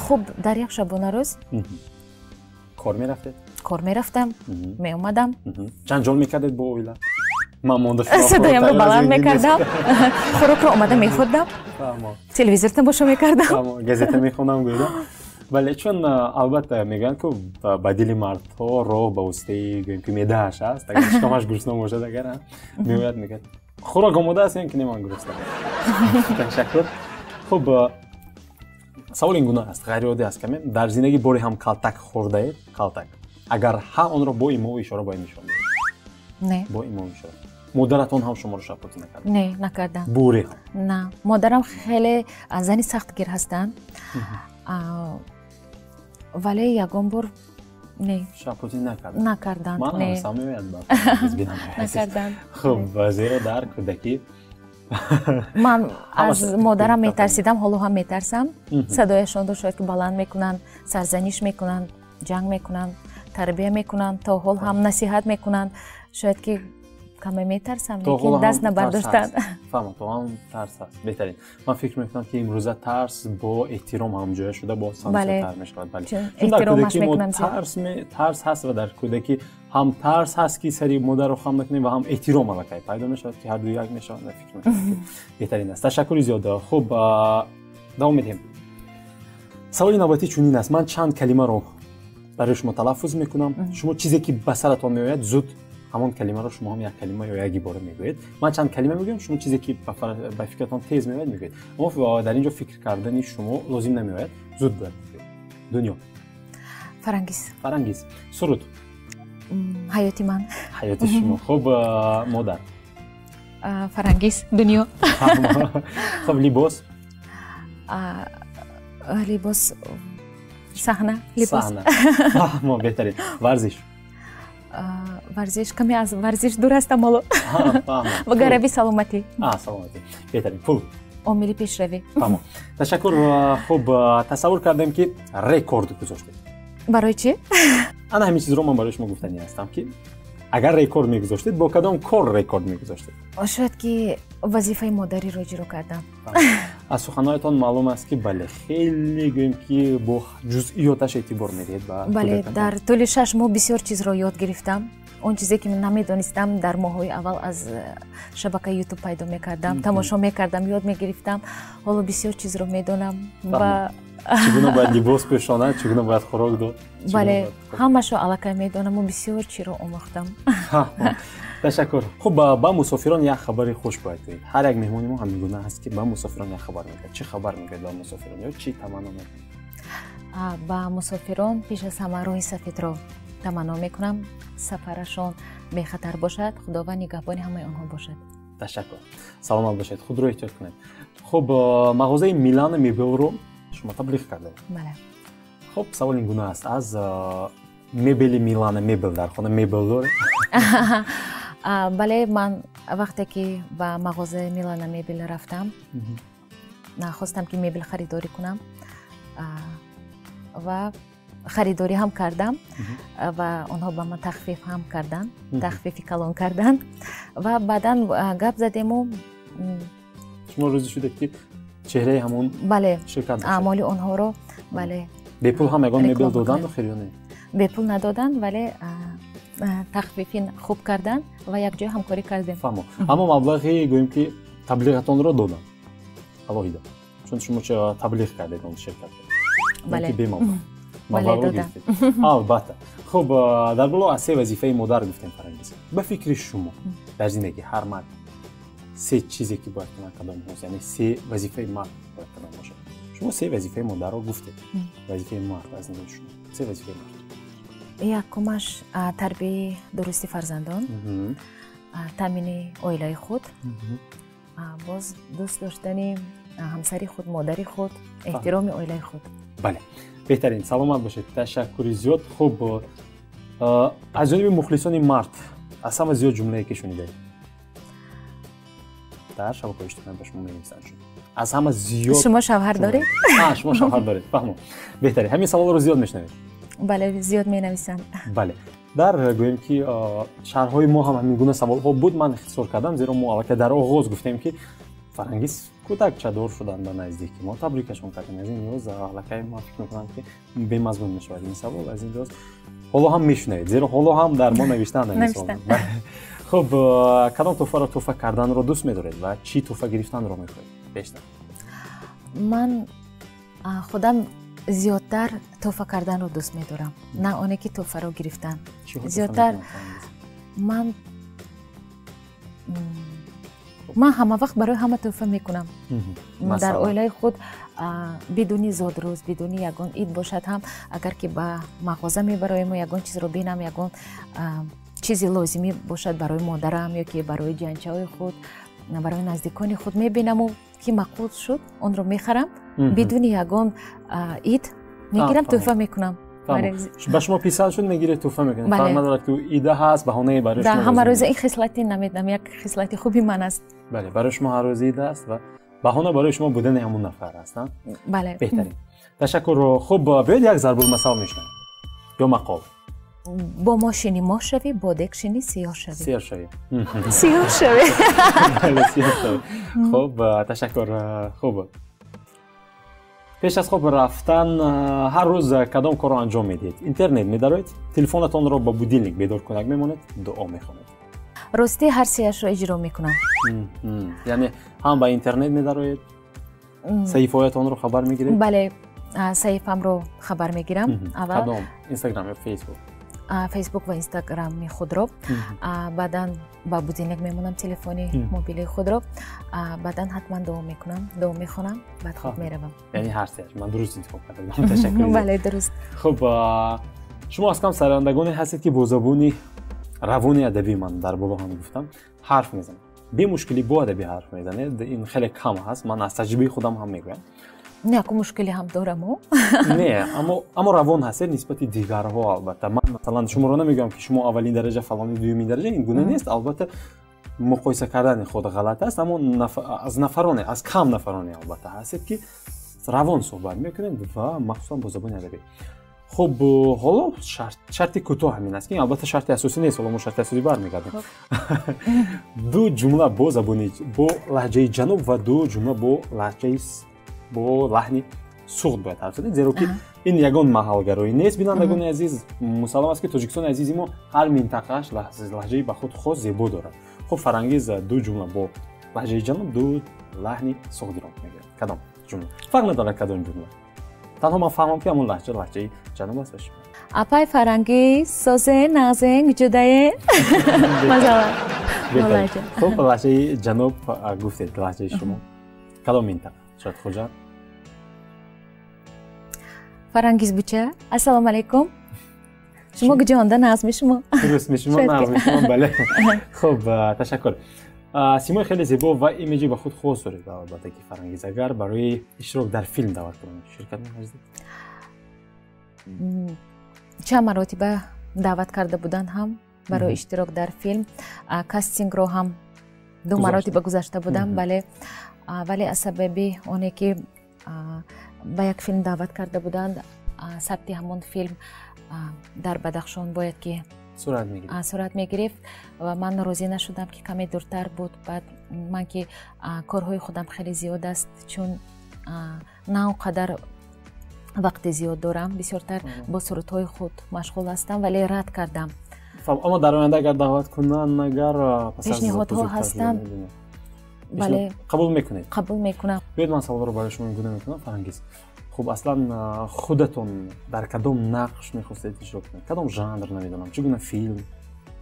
[SPEAKER 1] Хуб, дар як шабонарӯз
[SPEAKER 2] Кор мерафтед?
[SPEAKER 1] Кор мерафтам, меомадам.
[SPEAKER 2] Ҷанҷол мекардед бо оила? Ман монда.
[SPEAKER 1] Садоямро баланд мекардам, хӯрокро омада мехӯрдам, телевизор тамошо мекардам.
[SPEAKER 2] Газета мехонам гӯяда. Бале, чун албатта мегӯянд, ку ба дили мардҳо роҳ ба воситаи, гӯем, ки меъдааш аст. Агар шикамаш гурусна бошад, агар меояд, мегӯяд: «Хӯрок омода аст ё ки не, ман гурусна?» Ташаккур. Хуб, савол ин гуна аст, ғайриоддӣ аст каме. Дар зиндагӣ боре ҳам калтак хӯрдаед? Калтак агар ҳа, онро бо имову ишора бояд нишон диҳед.
[SPEAKER 1] Не.
[SPEAKER 2] Бо имову ишора. Модаратон ҳам шуморо шапотӣ накард?
[SPEAKER 1] Не, накардам.
[SPEAKER 2] Боре ҳам?
[SPEAKER 1] На, модарам хеле зани сахтгир ҳастанд, вале ягон бор не.
[SPEAKER 2] Шапотӣ накард?
[SPEAKER 1] Накарданд.
[SPEAKER 2] Ман ҳам меояд.
[SPEAKER 1] Накарданд.
[SPEAKER 2] Хуб, зеро дар кӯдакӣ
[SPEAKER 1] Ман аз модарам метарсидам, ҳоло ҳам метарсам. Садояшонро шояд ки баланд мекунанд, сарзаниш мекунанд, ҷанг мекунанд, тарбия мекунанд, то ҳол ҳам насиҳат мекунанд. Шояд ки Каме метарсам, лекин даст набардоштан.
[SPEAKER 2] Фаҳмам, то ҳам тарс аст. Беҳтарин. Ман фикр мекунам, ки имрӯза тарс бо эҳтиром ҳамҷоя шуда, боз ҳам зиёдтар мешавад. Бале, чун дар кӯдакӣ мо тарс ҳаст ва дар кӯдакӣ ҳам тарс ҳаст, ки сари модарро хам накунем, ва ҳам эҳтиром аллакай пайдо мешавад, ки ҳарду як мешаванд. Фикр мекунам, ки беҳтарин аст. Ташаккури зиёд. Хуб, давом медиҳем. Саволи навбатӣ чунин аст. Ман чанд калимаро барои шумо талаффуз мекунам. Шумо чизе ки ба саратон меояд, зуд ҳамон калимаро шумо ҳам як калима ё як ибора мегӯед. Ман чанд калима мегӯям, шумо чизе ки ба фикратон тез меояд, мегӯед. Аммо дар ин ҷо фикр кардани шумо лозим намеояд, зуд бояд бигӯед. Дунё.
[SPEAKER 1] Фарангиз.
[SPEAKER 2] Фарангиз. Суруд.
[SPEAKER 1] Ҳаёти ман.
[SPEAKER 2] Ҳаёти шумо. Хуб, модар.
[SPEAKER 1] Фарангиз. Дунё.
[SPEAKER 2] Хуб, либос.
[SPEAKER 1] Либос, саҳна, либос.
[SPEAKER 2] Саҳна. Фаҳмо, беҳтарин. Варзиш.
[SPEAKER 1] Варзиш, каме аз варзиш дур ҳастам ҳоло. Ва гарави саломатӣ.
[SPEAKER 2] Саломатӣ. Беҳтарин. Пул.
[SPEAKER 1] Омили пешравӣ.
[SPEAKER 2] Фаҳмо. Ташаккур. Хуб, тасаввур кардем, ки рекорд гузоштед.
[SPEAKER 1] Барои чӣ?
[SPEAKER 2] Ана ҳамин чизро ман барои шумо гуфтанӣ ҳастам, ки агар рекорд мегузоштед, бо кадом кор рекорд мегузоштед?
[SPEAKER 1] Шояд ки вазифаи модариро иҷро кардам.
[SPEAKER 2] Аз суханҳоятон маълум аст, ки бале, хеле, гӯем ки, бо ҷузъиёташ эътибор медиҳед ба
[SPEAKER 1] Бале, дар тӯли 6 моҳ бисёр чизро ёд гирифтам. Он чизе ки намедонистам, дар моҳҳои аввал аз шабакаи Ютуб пайдо мекардам, тамошо мекардам, ёд мегирифтам. Ҳоло бисёр чизро медонам ва
[SPEAKER 2] Чӣ гуна бояд либос пӯшонад, чӣ гуна бояд хӯрок дод.
[SPEAKER 1] Бале, ҳамашо аллакай медонаму бисёр чиро омӯхтам.
[SPEAKER 2] Ташаккур. Хуб, ба мусофирон як хабари хуш бояд гӯед. Ҳар як меҳмони мо ҳамин гуна аст, ки ба мусофирон як хабар мегӯяд. Чӣ хабар мегӯяд ба мусофирон ё чӣ таманно мекунед?
[SPEAKER 1] Ба мусофирон пеш аз ҳама роҳи сафедро таманно мекунам, сафарашон бехатар бошад, Худованд нигаҳбони ҳамаи онҳо бошад.
[SPEAKER 2] Ташаккур, саломат бошед, худро эҳтиёт кунед. Хуб, мағозаи Милана мебелро шумо таблиғ кардаед.
[SPEAKER 1] Бале.
[SPEAKER 2] Хуб, савол ин гуна аст: аз мебели Милана Мебел дар хона мебел доред?
[SPEAKER 1] Бале, ман вақте ки ба мағозаи Милана Мебел рафтам, хостам, ки мебел харидорӣ кунам ва харидорӣ ҳам кардам, ва онҳо ба ман тахфиф ҳам карданд, тахфифи калон карданд, ва баъдан гап задему.
[SPEAKER 2] Шумо розӣ шудед, ки чеҳраи ҳамон
[SPEAKER 1] Бале,
[SPEAKER 2] ширкат
[SPEAKER 1] аъмоли онҳоро, бале.
[SPEAKER 2] Бепул ҳам ягон мебел доданд охир ё не?
[SPEAKER 1] Бепул надоданд, вале тахфифи хуб карданд ва якҷоя ҳамкорӣ кардем.
[SPEAKER 2] Фаҳмо, аммо маблағи, гӯем ки, таблиғатонро доданд алоҳида, чун шумо таблиғ кардед он ширкатро?
[SPEAKER 1] Бале.
[SPEAKER 2] Бемаблағ маблағро гирифтед, албатта. Хуб, дар боло аз се вазифаи модар гуфтем. Фарангиз, ба фикри шумо, дар зиндагӣ ҳар мард се чизе ки бояд кунад кадомҳост? Яъне се вазифаи мард бояд кадом бошад? Шумо се вазифаи модарро гуфтед, вазифаи мард аз нигоҳи шумо, се вазифаи мард?
[SPEAKER 1] Якумаш тарбияи дурусти фарзандон, таъмини оилаи худ, боз дӯст доштани ҳамсари худ, модари худ, эҳтироми оилаи худ.
[SPEAKER 2] Бале, беҳтарин, саломат бошед, ташаккури зиёд. Хуб, аз ҷониби мухлисони мард аз ҳама зиёд ҷумлае ки шунидаед дар шабакаҳои иҷтимоӣ, ба шумо менависанд, шуд аз ҳама зиёд?
[SPEAKER 1] Шумо шавҳар доред?
[SPEAKER 2] Шумо шавҳар доред? Фаҳмо, беҳтарин. Ҳамин саволро зиёд мешунавед?
[SPEAKER 1] Бале, зиёд менависанд.
[SPEAKER 2] Бале, дар, гӯем ки, шарҳҳои мо ҳам ҳамин гуна саволҳо буд. Ман ихтисор кардам, зеро мо аллакай дар оғоз гуфтем, ки Фарангиз кӯдакчадор шуданд ба наздики, мо табрикашон кардем. Аз ин лиҳоз аллакай ман фикр мекунам, ки бемазмун мешавад ин савол. Аз ин лиҳоз ҳоло ҳам мешунавед, зеро ҳоло ҳам дар мо навиштаанд ҳамин савол. Хуб, кадом тӯҳфаро тӯҳфа карданро дӯст медоред ва чӣ тӯҳфа гирифтанро мехоҳед бештар?
[SPEAKER 1] Ман худам зиёдтар тӯҳфа карданро дӯст медорам, на оне ки тӯҳфаро гирифтан. Зиёдтар ман ҳама вақт барои ҳама тӯҳфа мекунам дар оилаи худ, бидуни зодрӯз, бидуни ягон ид бошад ҳам, агар ки ба мағоза мебароему ягон чизро бинам, ягон чизи лозимӣ бошад барои модарам ё ки барои ҷанчаҳои худ, барои наздикони худ, мебинаму ки маъқул шуд, онро мехарам, бидуни ягон ид мегирам, тӯҳфа мекунам.
[SPEAKER 2] Ба шумо писанд шуд, мегиред, тӯҳфа мекунед, фарқ надорад, ки ида ҳаст, баҳонае барои шумо.
[SPEAKER 1] Ҳама рӯза ин хислати, намедонам, як хислати хуби ман аст.
[SPEAKER 2] Бале, барои шумо ҳар рӯз ида аст ва баҳона барои шумо будани ҳамон нафар аст.
[SPEAKER 1] Бале.
[SPEAKER 2] Беҳтарин, ташаккур. Хуб, биёед як зарбулмасал мешунавем ё мақол.
[SPEAKER 1] Бо мо шинӣ моҳ шавӣ, бо дег шинӣ сиёҳ шавӣ.
[SPEAKER 2] Сиёҳ шавӣ.
[SPEAKER 1] Сиёҳ шавӣ.
[SPEAKER 2] Сиёҳ шавӣ. Хуб, ташаккур. Хуб, пеш аз хоб рафтан ҳар рӯз кадом корро анҷом медиҳед? Интернет медароед, телефонатонро ба будильник бедоркунак мемонед, дуо мехонед?
[SPEAKER 1] Ростӣ, ҳар сеяшро иҷро мекунам.
[SPEAKER 2] Яъне ҳам ба интернет медароед, саҳифаҳоятонро хабар мегиред?
[SPEAKER 1] Бале, саҳифамро хабар мегирам. Аввал
[SPEAKER 2] кадом? Инстаграм ё Фейсбук?
[SPEAKER 1] Фейсбук ва Инстаграми худро, баъдан ба будильник мемонам телефони мобилии худро, баъдан ҳатман дуо мекунам, дуо мехонам, баъд хоб меравам.
[SPEAKER 2] Яъне ҳар сеяш. Ман дуруст интихоб кардам. Ташаккур.
[SPEAKER 1] Бале, дуруст.
[SPEAKER 2] Хуб, шумо аз кам сарандагоне ҳастед, ки бо забони равони адабӣ, ман дар боло ҳам гуфтам, ҳарф мезанед, бемушкилӣ бо адабӣ ҳарф мезанед. Ин хеле кам ҳаст, ман аз таҷрибаи худам ҳам мегӯям.
[SPEAKER 1] Не, ку мушкилӣ ҳам дораму.
[SPEAKER 2] Не, аммо равон ҳастед нисбати дигарҳо. Албатта, ман масалан шуморо намегӯям, ки шумо аввалин дараҷа, фалони дуюмин дараҷа, ин гуна нест. Албатта, муқоиса кардани худ ғалат аст, аммо аз нафароне, аз кам нафароне албатта ҳастед, ки равон суҳбат мекунед ва махсусан бо забони адабӣ. Хуб, ҳоло шарти кӯтоҳ ҳамин аст, ки албатта шарти асосӣ нест, ҳоло мо шарти асосӣ бармегардем. Ду ҷумла бо забони, бо лаҳҷаи ҷануб ва ду ҷумла бо лаҳҷаи, бо лаҳни суғд бояд ҳарф занед, зеро ки ин ягон маҳалгароӣ нест. Бинандагони азиз, мусаллам аст, ки Тоҷикистони азизи мо ҳар минтақааш лаҳҷаи ба худ хос зебо дорад. Хуб, Фарангиз, ду ҷумла бо лаҳҷаи ҷануб, ду лаҳни суғдиро мегӯяд. Кадом ҷумла? Фарқ надорад кадом ҷумла, танҳо ман фаҳмам, ки ҳамон лаҳҷа лаҳҷаи ҷануб аст ва шумо.
[SPEAKER 1] Апай Фарангиз, созен, нағзен, ҷудаен, масалан.
[SPEAKER 2] Хуб, лаҳҷаи ҷануб гуфтед, лаҳҷаи шумо кадом минтақа? Шояд Хуҷанд?
[SPEAKER 1] Фарангиз буча, ассалому алайкум, шумо куҷоонда? Нағзми шумо?
[SPEAKER 2] Дуруст мешумо, нағз мешумо, бале. Хуб, ташаккур. Симои хеле зебо ва имиҷи ба худ хос доред. Албатта ки, Фарангиз, агар барои иштирок дар филм даъват кунанд, ширкат меварзед?
[SPEAKER 1] Чанд маротиба даъват карда буданд ҳам барои иштирок дар филм, кастингро ҳам ду маротиба гузашта будам, бале, вале аз сабаби оне ки ба як филм даъват карда буданд, сабти ҳамон филм дар Бадахшон бояд ки сурат мегирифт ва ман розӣ нашудам, ки каме дуртар буд. Баъд ман ки корҳои худам хеле зиёд аст, чун на он қадар вақти зиёд дорам, бисёртар бо сурудҳои худ машғул ҳастам, вале рад кардам.
[SPEAKER 2] Аммо дар оянда агар даъват кунанд, агар
[SPEAKER 1] пешниҳодҳо ҳастанд, бале.
[SPEAKER 2] Қабул мекунед?
[SPEAKER 1] Қабул мекунам.
[SPEAKER 2] Биёед, ман саволро барои шумо ин гуна мекунам, Фарангиз. Хуб, аслан худатон дар кадом нақш мехостед иштирок кунед? Кадом жанр, намедонам, чӣ гуна филм,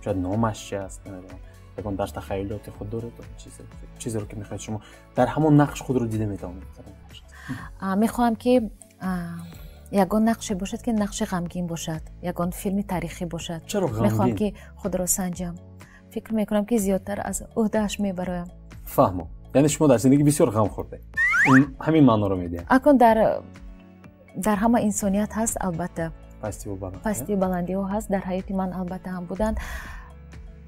[SPEAKER 2] шояд номаш чи аст, намедонам, ягон дар тахаюлоти худ доред чизеро, ки мехоҳед, шумо дар ҳамон нақш худро дида метавонед?
[SPEAKER 1] Мехоҳам, ки ягон нақше бошад, ки нақши ғамгин бошад, ягон филми таърихӣ бошад.
[SPEAKER 2] Чаро ғамгин?
[SPEAKER 1] Мехоҳам, ки худро санҷам. Фикр мекунам, ки зиёдтар аз ӯҳдааш мебароям.
[SPEAKER 2] Фаҳмо, яъне шумо дар зиндагӣ бисёр ғам хӯрдед, ҳамин маъноро медиҳад?
[SPEAKER 1] Акун дар ҳама инсоният ҳаст, албатта, пастию баландиҳо ҳаст. Дар ҳаёти ман албатта ҳам буданд.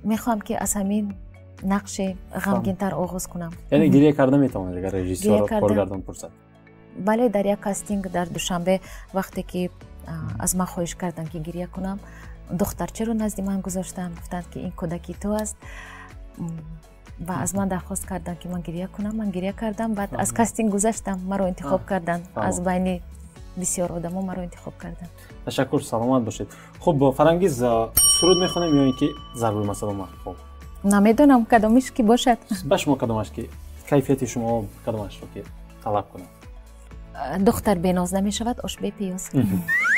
[SPEAKER 1] Мехоҳам, ки аз ҳамин нақши ғамгинтар оғоз кунам.
[SPEAKER 2] Яъне гиря карда метавонед, агар режиссёр, коргардон пурсад?
[SPEAKER 1] Бале, дар як кастинг дар Душанбе, вақте ки аз ман хоҳиш карданд, ки гиря кунам, духтарчаро назди ман гузоштанд, гуфтанд, ки ин кӯдаки ту аст, ва аз ман дархост карданд, ки ман гиря кунам. Ман гиря кардам, баъд аз кастинг гузаштам, маро интихоб карданд. Аз байни бисёр одамо маро интихоб карданд.
[SPEAKER 2] Ташаккур, саломат бошед. Хуб, Фарангиз, суруд мехонем ё ин ки зарбулмасало мақбул?
[SPEAKER 1] Намедонам, кадомиш ки бошад.
[SPEAKER 2] Ба шумо кадомаш ки кайфияти шумо кадомашро ки талаб кунад?
[SPEAKER 1] Духтар беноз намешавад, ош бепиёз.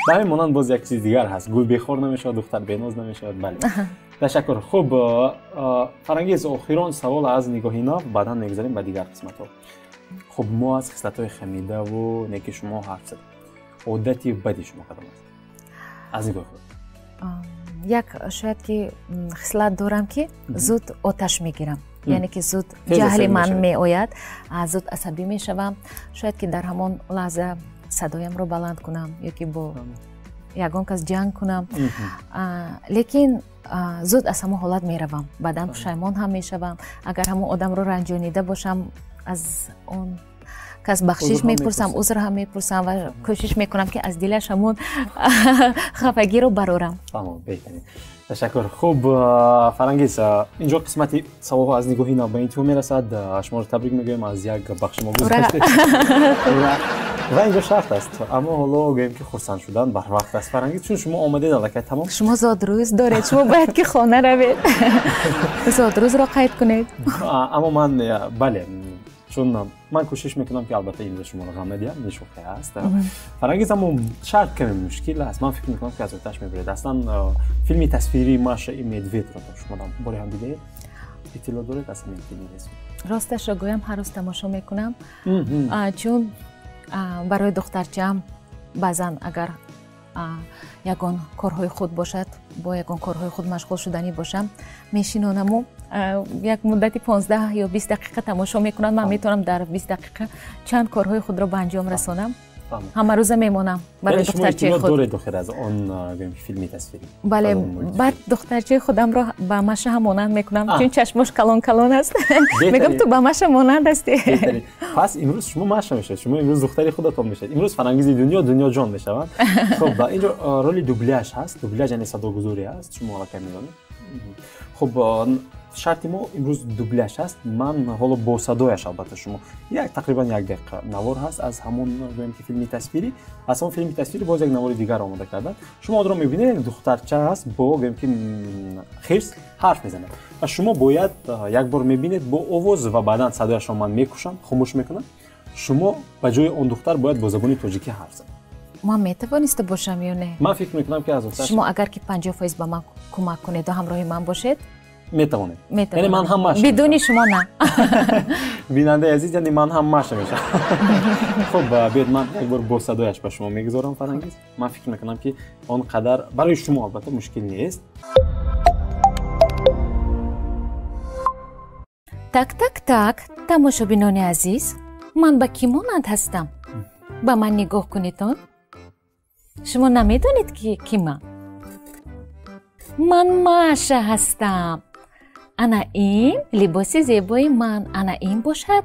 [SPEAKER 2] Ба ҳамин монанд боз як чизи дигар ҳаст: гул бехор намешавад, духтар беноз намешавад. Бале, ташаккур. Хуб, Фарангиз, охирон савол аз нигоҳи нав, баъдан мегузарем ба дигар қисматҳо. Хуб, мо аз хислатҳои хамидаву неки шумо ҳарф задем. Одати бади шумо кадом аст аз нигоҳи худ?
[SPEAKER 1] Як шояд ки хислат дорам, ки зуд оташ мегирам, яъне ки зуд ҷаҳли ман меояд, зуд асабӣ мешавам. Шояд ки дар ҳамон лаҳза садоямро баланд кунам ё ки бо ягон кас ҷанг кунам, лекин зуд аз ҳамон ҳолат меравам, баъдан пушаймон ҳам мешавам. Агар ҳамон одамро ранҷонида бошам, аз он кас бахшиш мепурсам, узр ҳам мепурсам ва кӯшиш мекунам, ки аз дилаш ҳамон хафагиро барорам.
[SPEAKER 2] Фаҳмам, беҳтарин. Ташаккур. Хуб, Фарангиз, инҷо қисмати саволҳо аз нигоҳи нав ба интиҳо мерасад. Шуморо табрик мегӯем, аз як бахши мо гузаштед. Ва инҷо шарт аст, аммо ҳоло гӯем, ки хурсанд шудан барвақт аст, Фарангиз, чун шумо омадед аллакай тамом.
[SPEAKER 1] Шумо зодрӯз доред, шумо бояд ки хона равед, зодрӯзро қайд кунед.
[SPEAKER 2] Аммо ман, бале, чун ман кӯшиш мекунам, ки албатта имрӯз шуморо ғам надиҳам, ин шӯхӣ аст, Фарангиз, аммо шарт каме мушкил аст. Ман фикр мекунам, ки аз оташ мебаред. Аслан филми тасвирии «Маша и Медвед» ро шумо боре ҳам дидаед? Иттилоъ доред аз ҳамин филми?
[SPEAKER 1] Росташро гӯям, ҳар рӯз тамошо мекунам, чун барои духтарчаам баъзан агар ягон корҳои худ бошад, бо ягон корҳои худ машғул шуданӣ бошам, мешинонаму як муддати 15 ё 20 дақиқа тамошо мекунам. Ман метавонам дар 20 дақиқа чанд корҳои худро ба анҷом расонам. Ҳамарӯза мемонам барои духтарчаи худ.
[SPEAKER 2] Доред охир аз он, гӯем, филми тасвирӣ?
[SPEAKER 1] Бале, баъд духтарчаи худамро ба Маша ҳам монанд мекунам, чун чашмош калон калон аст. Мегӯям, ту ба Маша монанд ҳастӣ.
[SPEAKER 2] Пас имрӯз шумо Маша мешавед, шумо имрӯз духтари худатон мешавед, имрӯз Фарангизи дунё Дунёҷон мешаванд. Хуб, инҷо роли дубляж ҳаст, дубляж яъне садогузорӣ аст, шумо аллакай медонед. Хуб, шарти мо имрӯз дубляж ҳаст. Ман ҳоло бо садояш, албатта, шумо як тақрибан як дақиқа навор ҳаст аз ҳамон, гӯем, ки филми тасвирӣ. Аз ҳамон филми тасвирӣ боз як навори дигар омода кардам. Шумо онро мебинед, як духтарча ҳаст, бо, гӯем, ки хирс ҳарф мезанад ва шумо бояд як бор мебинед бо овоз ва баъдан садояшро ман мекушам, хомӯш мекунам. Шумо ба ҷои он духтар бояд бо забони тоҷикӣ ҳарф занед.
[SPEAKER 1] Ман метавониста бошам ё не?
[SPEAKER 2] Ман фикр мекунам, ки аз
[SPEAKER 1] шумо агар ки 50% ба ман кӯмак кунеду ҳамроҳи ман бошед.
[SPEAKER 2] Метавонед. Яъне ман ҳам Маша?
[SPEAKER 1] Бидуни шумо на.
[SPEAKER 2] Бинандаи азиз, яъне ман ҳам Маша мешавам. Хуб, биёед, ман як бор бо садояш ба шумо мегузорам, Фарангиз. Ман фикр мекунам, ки он қадар барои шумо албатта мушкил нест.
[SPEAKER 1] Так, так, так, тамошобинони азиз, ман ба кӣ монанд ҳастам? Ба ман нигоҳ кунедон. Шумо намедонед, ки кӣ ман? Ман Маша ҳастам. Ана ин либоси зебои ман, ана ин бошад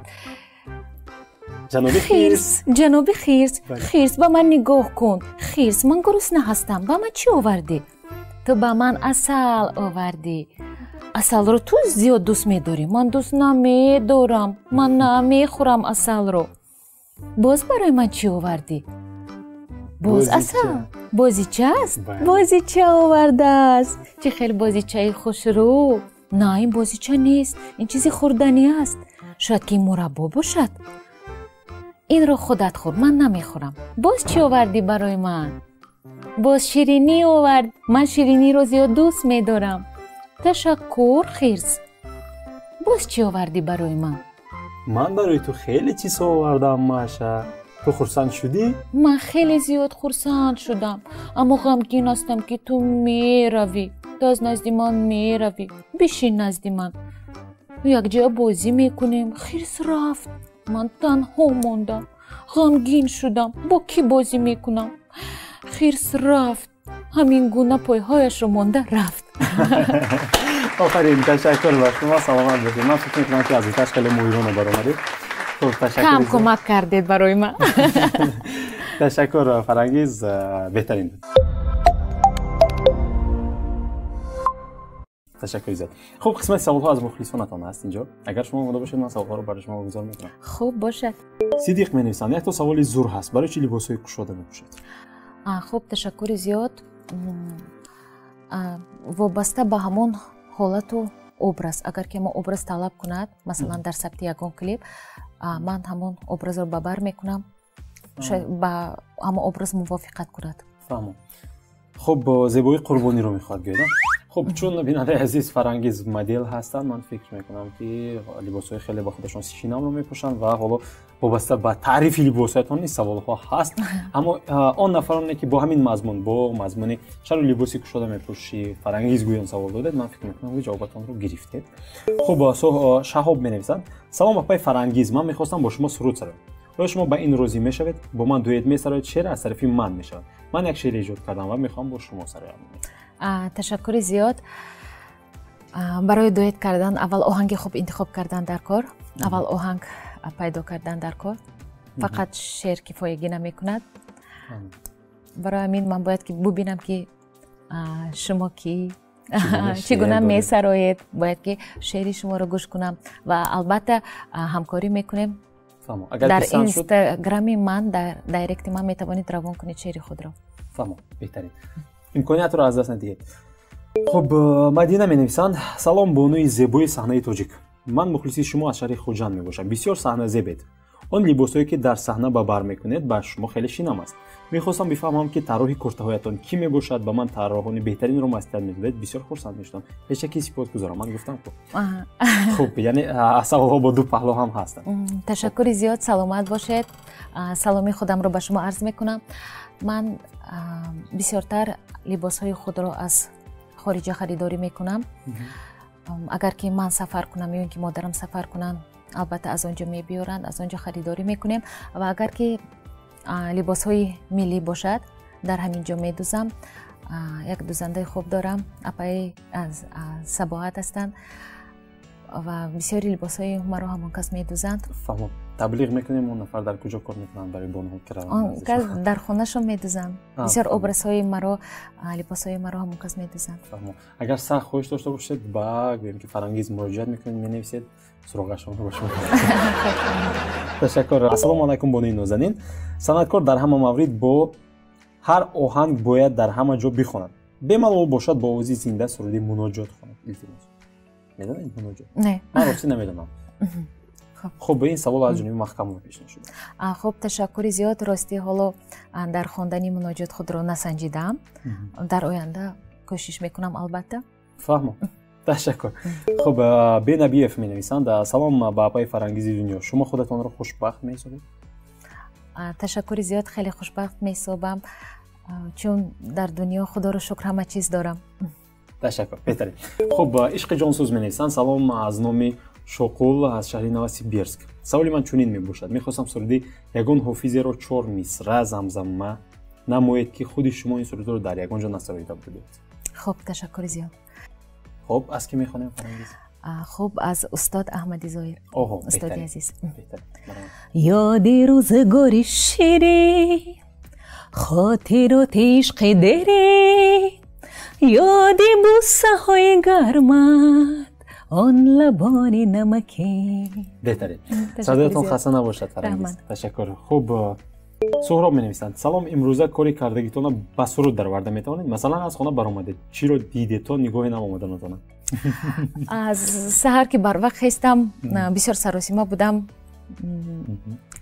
[SPEAKER 2] хирс.
[SPEAKER 1] Ҷаноби хирс, хирс, ба ман нигоҳ кун. Хирс, ман гурусна ҳастам, ба ман чӣ овардӣ? Ту ба ман асал овардӣ. Асалро ту зиёд дӯст медорӣ, ман дӯст намедорам, ман намехӯрам асалро. Боз барои ман чӣ овардӣ? Боз асал. Бозича аст? Бозича овардааст. Чӣ хел бозичаи хушрӯ! На, ин бозича нест, ин чизи хӯрданӣ аст. Шояд ки ин мураббо бошад. Инро худат хӯр, ман намехӯрам. Боз чӣ овардӣ барои ман? Боз ширинӣ овард. Ман шириниро зиёд дӯст медорам. Ташаккур, хирс. Боз чӣ овардӣ барои ман?
[SPEAKER 2] Ман барои ту хеле чизҳо овардам, Маша. Ту хурсанд шудӣ?
[SPEAKER 1] Ман хеле зиёд хурсанд шудам, аммо ғамгин ҳастам, ки ту меравӣ. Ту аз назди ман меравӣ. Бишин назди ман, якҷоя бозӣ мекунем. Хирс рафт, ман танҳо мондам, ғамгин шудам. Бо кӣ бозӣ мекунам? Хирс рафт, ҳамин гуна пойҳояшро монда рафт.
[SPEAKER 2] Офарин, ташаккур ба шумо, саломат бошед. Ман фикр мекунам, ки аз оташ хеле моҳирона баромадед.
[SPEAKER 1] Кам кӯмак кардед барои ман.
[SPEAKER 2] Ташаккур, Фарангиз, беҳтарин буд. Ташаккури зиёд. Хуб, қисмати саволҳо аз мухлисонатон аст инҷо. Агар шумо омода бошед, ман саволҳоро барои шумо гузор мекунам.
[SPEAKER 1] Хуб бошад.
[SPEAKER 2] Сидиқ менависанд: якто саволи зур ҳаст, барои чӣ либосҳои кушода мепӯшед?
[SPEAKER 1] Хуб, ташаккури зиёд. Вобаста ба ҳамон ҳолату образ, агар ки мо образ талаб кунад, масалан, дар сабти ягон клип, ман ҳамон образро ба бар мекунам, шояд ба ҳамон образ мувофиқат кунад.
[SPEAKER 2] Фаҳмом. Хуб, зебоии қурбониро мехоҳад гӯяд. Хуб, чун, бинандаи азиз, Фарангиз модел ҳастанд, ман фикр мекунам, ки либосҳои хеле ба худашон шинамро мепӯшанд ва ҳоло вобаста ба таърифи либосҳоятон низ саволҳо ҳаст. Аммо он нафароне, ки бо ҳамин мазмун, бо мазмуни чаро либоси кушода мепӯшӣ, Фарангиз, гӯён савол додед, ман фикр мекунам, ки ҷавобатонро гирифтед. Хуб, Шаҳоб менависанд: салом, апаи Фарангиз, ман мехостам бо шумо суруд сароям. Оё шумо ба ин розӣ мешавед? Бо ман дуэт месароед, шеър аз тарафи ман мешавад. Ман як шеър эҷод кардам ва мехоҳам бо шумо сароям.
[SPEAKER 1] Ташаккури зиёд. Барои дуэт кардан аввал оҳанги хуб интихоб кардан дар кор, аввал оҳанг пайдо кардан дар кор. Фақат шеър кифоягӣ намекунад. Барои ҳамин ман бояд ки бубинам, ки шумо кӣ, чӣ гуна месароед, бояд ки шеъри шуморо гӯш кунам ва албатта ҳамкорӣ мекунем. Дар инстаграми ман, дар дайректи ман метавонед равон кунед шеъри худро.
[SPEAKER 2] Фаҳмо, беҳтарин, имкониятро аз даст надиҳед. Хуб, Мадина менависанд: салом, бонуи зебои саҳнаи тоҷик, ман мухлиси шумо аз шаҳри Хуҷанд мебошам. Бисёр саҳназебед. Он либосҳое, ки дар саҳна ба бар мекунед, ба шумо хеле шинам аст. Мехостам бифаҳмам, ки тарроҳи куртаҳоятон кӣ мебошад. Ба ман тарроҳони беҳтаринро маслиҳат медодед, бисёр хурсанд мешудам. Пешакӣ сипосгузорам. Ман гуфтам ку. Хуб, яъне саволҳо бо ду паҳлӯ ҳам ҳастанд.
[SPEAKER 1] Ташаккури зиёд, саломат бошед. Саломи худамро ба шумо арз мекунам. Ман бисёртар либосҳои худро аз хориҷа харидорӣ мекунам. Агар ки ман сафар кунам ё ин ки модарам сафар кунанд, албатта аз он ҷо мебиёранд, аз он ҷо харидорӣ мекунем. Ва агар ки либосҳои миллӣ бошад, дар ҳамин ҷо медузам. Як дузандаи хуб дорам, апаи Сабоҳат ҳастанд ва бисёри либосҳои маро ҳамон кас медузанд.
[SPEAKER 2] Фаҳмом, таблиғ мекунем. Он нафар дар куҷо кор мекунанд, барои бонуҳо ки раванд?
[SPEAKER 1] Он кас дар хонашон медузанд. Бисёр образҳои маро, либосҳои маро ҳамон кас медузанд.
[SPEAKER 2] Фаҳмом, агар сахт хоҳиш дошта бошед, ба гӯем ки Фарангиз муроҷиат мекунед, менависед, суроғашонро ба шумо. Ташаккур. Ассалому алайкум, бонуи нозанин. Санъаткор дар ҳама маврид бо ҳар оҳанг бояд дар ҳама ҷо бихонад. Бемалол бошад, бо овози зинда суруди муноҷот хонад, илтимос. Медонед муноҷот?
[SPEAKER 1] Не,
[SPEAKER 2] ман ростӣ намедонам. Хуб, ин савол аз ҷониби Маҳкамова пешниҳод шуда.
[SPEAKER 1] Хуб, ташаккури зиёд. Ростӣ, ҳоло дар хондани муноҷот худро насанҷидаам. Дар оянда кӯшиш мекунам, албатта.
[SPEAKER 2] Фаҳмом, ташаккур. Хуб, Бенабиев менависанд: салом ба апаи Фарангизи дунё, шумо худатонро хушбахт меҳисобед?
[SPEAKER 1] Ташаккури зиёд, хеле хушбахт меҳисобам, чун дар дунё, худоро шукр, ҳама чиз дорам.
[SPEAKER 2] Ташаккур, беҳтарин. Хуб, Ишқи Ҷонсӯз менависанд: салом аз номи Шоқул аз шаҳри Новосибирск. Саволи ман чунин мебошад: мехостам суруди ягон ҳофизеро чор мисра замзама намоед, ки худи шумо ин сурудро дар ягон ҷо насароида будед.
[SPEAKER 1] Хуб, ташаккури зиёд.
[SPEAKER 2] Хуб, аз кӣ мехонем, Фарангиз?
[SPEAKER 1] Хуб, аз устод Аҳмади Зоҳир, устоди азиз.
[SPEAKER 4] Ёди рӯзгори ширин, хотироти ишқи дерин, ёди бусаҳои гармат, он лабони намакин.
[SPEAKER 2] Беҳтарин, садоятон хаста набошад, Фарангиз, ташаккур. Хуб, Суҳроб менависанд: салом, имрӯза кори кардагитонро ба суруд дароварда метавонед? Масалан, аз хона баромадед, чиро дидед, то нигоҳе намомаданатона?
[SPEAKER 1] Аз саҳар ки барвақт хестам, бисёр саросима будам.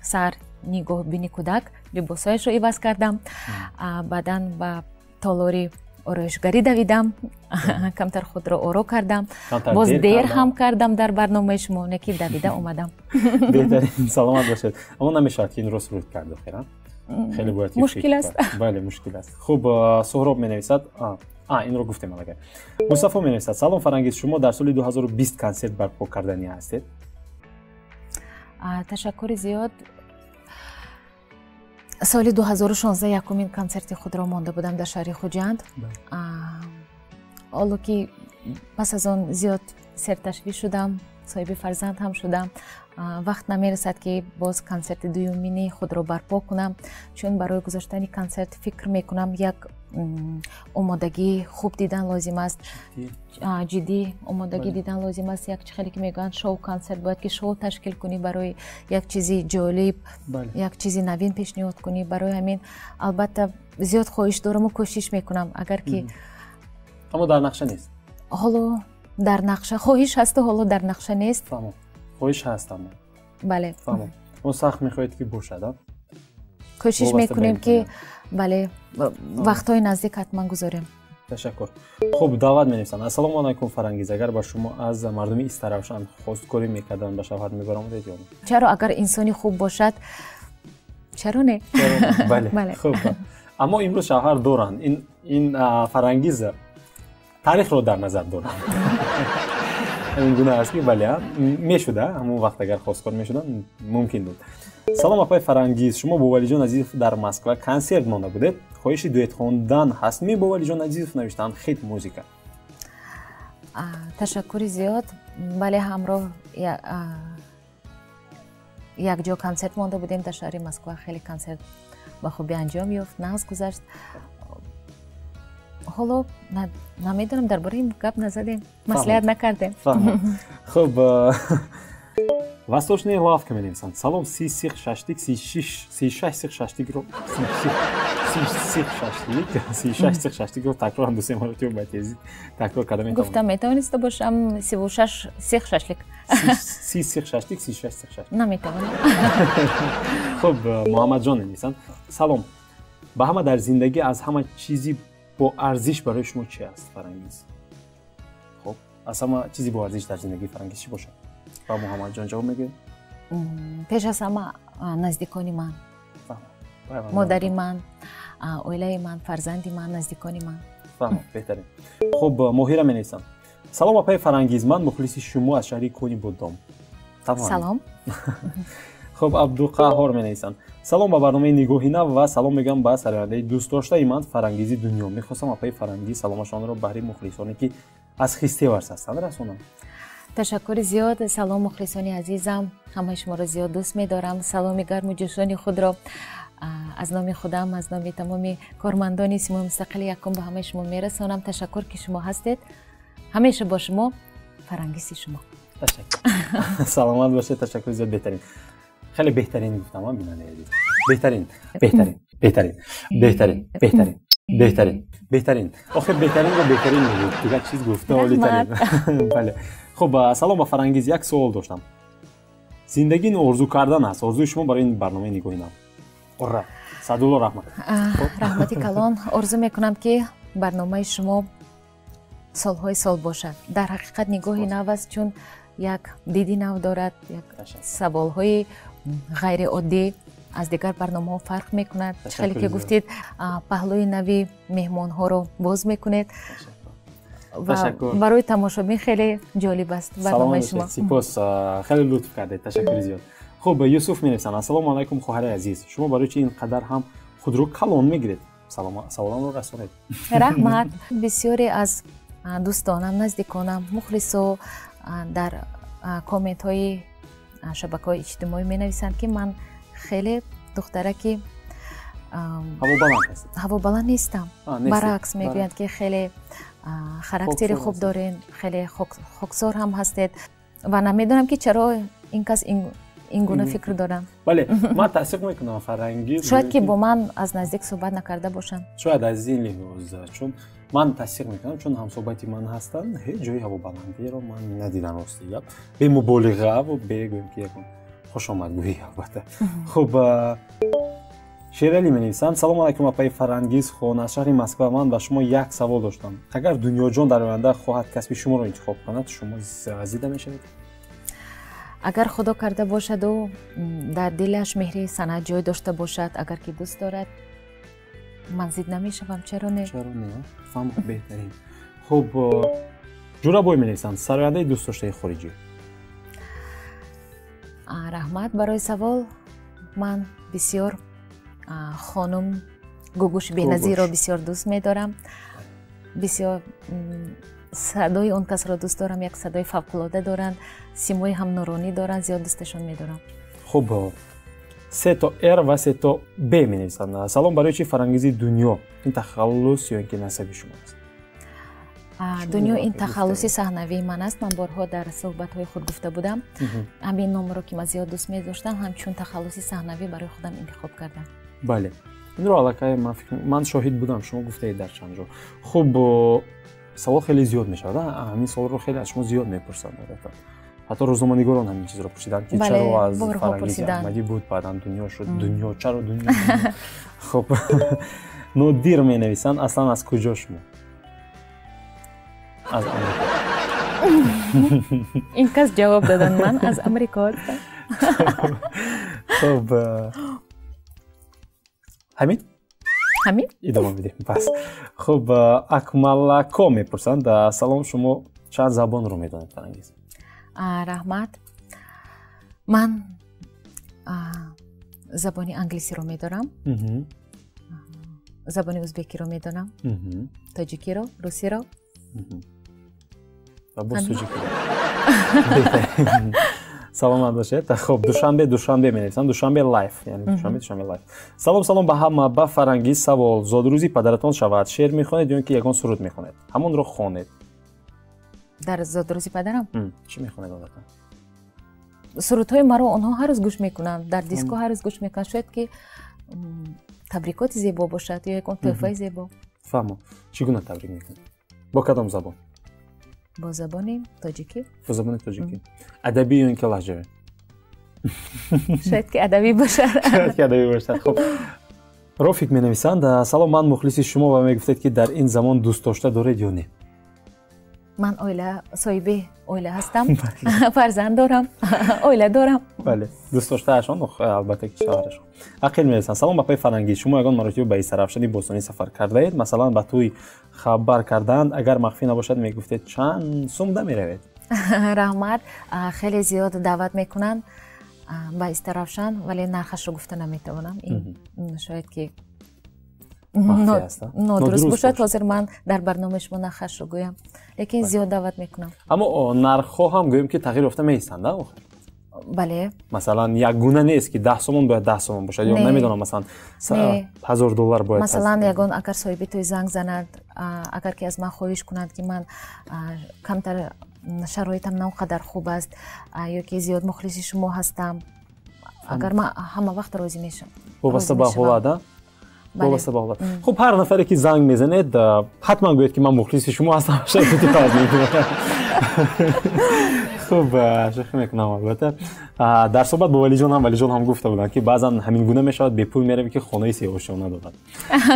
[SPEAKER 1] Саҳар нигоҳбини кӯдак, либосҳояшро иваз кардам, баъдан ба толори ороишгарӣ давидам, камтар худро оро кардам, боз дер ҳам кардам дар барномаи шумо, не ки давида омадам.
[SPEAKER 2] Беҳтарин, саломат бошед. Аммо намешавад ки инро суруд кард охиран, хеле бояд
[SPEAKER 1] мушкил аст.
[SPEAKER 2] Бале, мушкил аст. Хуб, Суҳроб менависад, инро гуфтем аллакай. Мустафо менависад: салом, Фарангиз, шумо дар соли 2020 консерт барпо карданӣ ҳастед?
[SPEAKER 1] Ташаккури зиёд. Соли 2016 якумин консерти худро монда будам дар шаҳри Хуҷанд. Ҳоло ки пас аз он зиёд серташвиш шудам, соҳиби фарзанд ҳам шудам, вақт намерасад, ки боз консерти дуюмини худро барпо кунам, чун барои гузоштани консерт, фикр мекунам, як омодагии хуб дидан лозим аст, ҷиддӣ омодагӣ дидан лозим аст. Як чи хеле ки мегӯянд, шоу консерт, бояд ки шоу ташкил кунӣ, барои як чизи ҷолиб, як чизи навин пешниҳод кунӣ. Барои ҳамин, албатта, зиёд хоҳиш дораму кӯшиш мекунам, агар ки
[SPEAKER 2] Аммо дар нақша нест?
[SPEAKER 1] Ҳоло дар нақша хоҳиш ҳасту ҳоло дар нақша нест.
[SPEAKER 2] Хоҳиш ҳаст аммо?
[SPEAKER 1] Бале.
[SPEAKER 2] Фаҳмом, мо сахт мехоҳед, ки бошад?
[SPEAKER 1] Кӯшиш мекунем, ки бале, вақтҳои наздик ҳатман гузорем.
[SPEAKER 2] Ташаккур. Хуб, Даъват менависанд: ассалому алайкум, Фарангиз, агар ба шумо аз мардуми Истаравшан хостгорӣ мекарданд, ба шавҳар мебаромадед ё не?
[SPEAKER 1] Чаро, агар инсони хуб бошад, чаро не?
[SPEAKER 2] Бале, хуб, аммо имрӯз шавҳар доранд. Ин Фарангиз таърихро дар назар дорад. Ин гуна аст, ки бале, мешуда, ҳамон вақт агар хостгор мешуданд, мумкин буд. Салом, апаи Фарангиз, шумо бо Валиҷон Азизов дар Москва консерт монда будед, хоҳиши дуэт хондан ҳастми бо Валиҷон Азизов? Навиштаанд Хит Музика.
[SPEAKER 1] Ташаккури зиёд. Бале, ҳамроҳ Якҷо консерт монда будем дар шаҳри Москва. Хеле консерт ба хубӣ анҷом ёфт, нағз гузашт. Ҳоло намедонам, дар бораи ин гап назадем, маслиҳат накардем.
[SPEAKER 2] Хуб, Восточная лавка менависанд: салом, 30 сих шаштик, 36 сих шаштикро, 30 сих шаштик, 36 сих шаштикро такроран ду се маротиба ба тезӣ такрор карда метавонам.
[SPEAKER 1] Гуфта метавониста бошам 36 сих шашлик.
[SPEAKER 2] 30 сих шаштик, 36 сих шаштик.
[SPEAKER 1] Наметавонам.
[SPEAKER 2] Хуб, Муҳаммадҷон менависанд: салом ба ҳама, дар зиндагӣ аз ҳама чизи боарзиш барои шумо чи аст, Фарангиз? Хуб, аз ҳама чизи боарзиш дар зиндагии Фарангиз чӣ бошад? Ба Муҳаммадҷон ҷавоб мегӯед.
[SPEAKER 1] Пеш аз ҳама наздикони ман, модари ман, оилаи ман, фарзанди ман, наздикони ман.
[SPEAKER 2] Фаҳмам, беҳтарин. Хуб, Моҳира менависам: салом, апаи Фарангиз, ман мухлиси шумо аз шаҳри Кони Бодом.
[SPEAKER 1] Салом.
[SPEAKER 2] Хуб, Абдуқаҳҳор менависанд: салом ба барномаи Нигоҳи нав ва салом мегӯям ба сарояндаи дӯстдоштаи ман Фарангизи Дунё. Мехостам апаи Фарангиз саломашонро баҳри мухлисоне, ки аз Хистеварс ҳастанд, расонам.
[SPEAKER 1] Ташаккури зиёд. Салом, мухлисони азизам, ҳамаи шуморо зиёд дӯст медорам. Саломи гарму ҷӯшони худро аз номи худам, аз номи тамоми кормандони Симои Мустақили Якум ба ҳамаи шумо мерасонам. Ташаккур, ки шумо ҳастед. Ҳамеша бо шумо Фарангиси шумо.
[SPEAKER 2] Саломат бошед, ташаккури зиёд. Беҳтарин, хеле беҳтарин гуфтам, бинандаи азиз. Беҳтарин, беҳтарин, беҳтарин, беҳтарин, беҳтарин, беҳтарин, беҳтарин. Охир беҳтаринро беҳтарин мегӯед, дигар чиз гуфта олитарин. Бале. Хуб, салом ба Фарангиз, як суол доштам. Зиндагӣ ин орзу кардан аст. Орзуи шумо барои ин барномаи Нигоҳи нав? Ура, Садулло, раҳмат.
[SPEAKER 1] Раҳмати калон. Орзу мекунам, ки барномаи шумо солҳои сол бошад. Дар ҳақиқат, Нигоҳи нав аст, чун як диди нав дорад, як саволҳои ғайриоддӣ, аз дигар барномаҳо фарқ мекунад. Хеле ки гуфтед, паҳлӯи нави меҳмонҳоро боз мекунед ва барои тамошобин хеле ҷолиб аст барномаи шумо.
[SPEAKER 2] Сипос, хеле лутф кардед, ташаккури зиёд. Хуб, Юсуф менависанд: ассалому алайкум, хоҳари азиз, шумо барои чи ин қадар ҳам худро калон мегиред? Саволамро расонед.
[SPEAKER 1] Раҳмат. Бисёре аз дӯстонам, наздиконам, мухлисо дар комментҳои шабакаҳои иҷтимоӣ менависанд, ки ман хеле духтараки ҳавобаланд нестам. Баръакс, мегӯянд, ки хеле характери хуб доред, хеле хоксор ҳам ҳастед, ва намедонам, ки чаро ин кас ин гуна фикр доранд.
[SPEAKER 2] Бале, ман тасдиқ мекунам, Фарангиз.
[SPEAKER 1] Шояд, ки бо ман аз наздик суҳбат накарда бошанд.
[SPEAKER 2] Шояд аз ин лиҳоз, чун ман тасдиқ мекунам, чун ҳамсӯҳбати ман ҳастанд, ҳеҷ ҷои ҳавобаландиро ман надидам, рости гап, бемуболиғаву бегӯем, ки ягон хушомадгӯӣ, албатта. Хуб, Шералӣ менависанд: салому алайкум, апаи Фарангиз хон, аз шаҳри Москва. Ман ба шумо як савол доштам: агар Дунёҷон дар оянда хоҳад касби шуморо интихоб кунад, шумо зида мешавед?
[SPEAKER 1] Агар Худо карда бошаду дар дилаш меҳри санъат ҷой дошта бошад, агар ки дӯст дорад, ман зид намешавам, чаро не?
[SPEAKER 2] Чаро не? Фаҳм, беҳтарин. Хуб, Ҷурабой менависанд: сарояндаи дӯстдоштаи хориҷӣ?
[SPEAKER 1] Раҳмат барои савол. Ман бисёр хонум Гугуш Беназирро бисёр дӯст медорам, бисёр садои он касро дӯст дорам. Як садои фавқулода доранд, симои ҳам нуронӣ доранд, зиёд дӯсташон медорам.
[SPEAKER 2] Хуб, сето р ва сето б менависанд: салом, барои чи Фарангизи Дунё? Ин тахаллус ё ин ки насаби шумо аст?
[SPEAKER 1] Дунё ин тахаллуси саҳнавии ман аст. Ман борҳо дар суҳбатҳои худ гуфта будам, ҳамин номро, ки ман зиёд дӯст медоштам, ҳамчун тахаллуси саҳнавӣ барои худам интихоб кардам.
[SPEAKER 2] Бале, инро аллакай ман шоҳид будам, шумо гуфтаед дар чанд ҷо. Хуб, савол хеле зиёд мешавад, ҳамин саволро хеле аз шумо зиёд мепурсанд одатан, ҳатто рӯзноманигорон ҳамин чизро пурсиданд, ки чаро аз Фарангизи Аҳмадӣ буд, баъдан Дунё шуд, Дунё, чаро Дунё? Хуб, Нодир менависанд: аслан аз куҷо шумо? Аз Амрико.
[SPEAKER 1] Ин кас ҷавоб додан: ман аз Амрико ҳастам.
[SPEAKER 2] Хуб, ҳамин.
[SPEAKER 1] Ҳамин.
[SPEAKER 2] Идома медиҳем пас. Хуб, Акмалако мепурсанд: салом, шумо чанд забонро медонед, Фарангиз?
[SPEAKER 1] Раҳмат. Ман забони англисиро медонам, забони узбекиро медонам, тоҷикиро, русиро.
[SPEAKER 2] Ва боз тоҷикиро. Саломат бошед. Хуб, Душанбе менависам, Душанбе live, яъне Душанбе live. Салом ба ҳама, ба Фарангиз савол: зодрӯзи падаратон шавад, шеър мехонед ё ин ки ягон суруд мехонед? Ҳамонро хонед.
[SPEAKER 1] Дар зодрӯзи падарам?
[SPEAKER 2] Чӣ мехонед одатан?
[SPEAKER 1] Сурудҳои маро онҳо ҳар рӯз гӯш мекунанд, дар диско ҳар рӯз гӯш мекунанд. Шояд ки табрикоти зебо бошад ё ягон тӯҳфаи зебо.
[SPEAKER 2] Фаҳмо. Чӣ гуна табрик мекунед? Бо кадом забон?
[SPEAKER 1] Бо забони тоҷикӣ.
[SPEAKER 2] Бо забони тоҷикӣ. Адабӣ ё ин ки лаҳҷавӣ?
[SPEAKER 1] Шояд ки адабӣ бошад.
[SPEAKER 2] Шояд ки адабӣ бошад. Хуб, Рофик менависанд: салом, ман мухлиси шумо ва мегуфтед ки дар ин замон дӯстдошта доред ё не?
[SPEAKER 1] Ман оила, соҳиби оила ҳастам, фарзанд дорам, оила дорам.
[SPEAKER 2] Бале, дӯстдоштаашон албатта ки шавҳарашон. Ақил менависанд: салом апаи Фарангиз, шумо ягон маротиба ба Истаравшани бостонӣ сафар кардаед? Масалан, ба тӯй хабар кардаанд, агар махфӣ набошад мегуфтед чанд сумда меравед?
[SPEAKER 1] Раҳмат, хеле зиёд даъват мекунанд ба Истаравшан, вале нархашро гуфта наметавонам. Ин шояд ки нодуруст бошад, ҳозир ман дар барномаи шумо нархашро гӯям, лекин зиёд даъват мекунам.
[SPEAKER 2] Аммо нархҳо ҳам гӯем ки тағйир ёфта меистанд, охир?
[SPEAKER 1] Бале.
[SPEAKER 2] Масалан, якгуна нест ки 10 сомон бояд 10 сомон бошад, ё намедонам, масалан $1000 бояд.
[SPEAKER 1] Масалан, ягон агар соҳиби тӯй занг занад, агар ки аз ман хоҳиш кунанд ки ман камтар шароитам на он қадар хуб аст, ё ки зиёд мухлиси шумо ҳастам, агар ман ҳама вақт розӣ мешавам.
[SPEAKER 2] Вобаста ба ҳолат, а? Вобаста ба ҳолат. Хуб, ҳар нафаре ки занг мезанед, ҳатман гӯед ки ман мухлиси шумо ҳастам, шароити қабул мекунам. Хуб, шӯхӣ мекунам албатта. Дар суҳбат бо Валиҷон ҳам, Валиҷон ҳам гуфта буданд ки баъзан ҳамин гуна мешавад, бепул меравӣ ки хонаи сеошона дорад.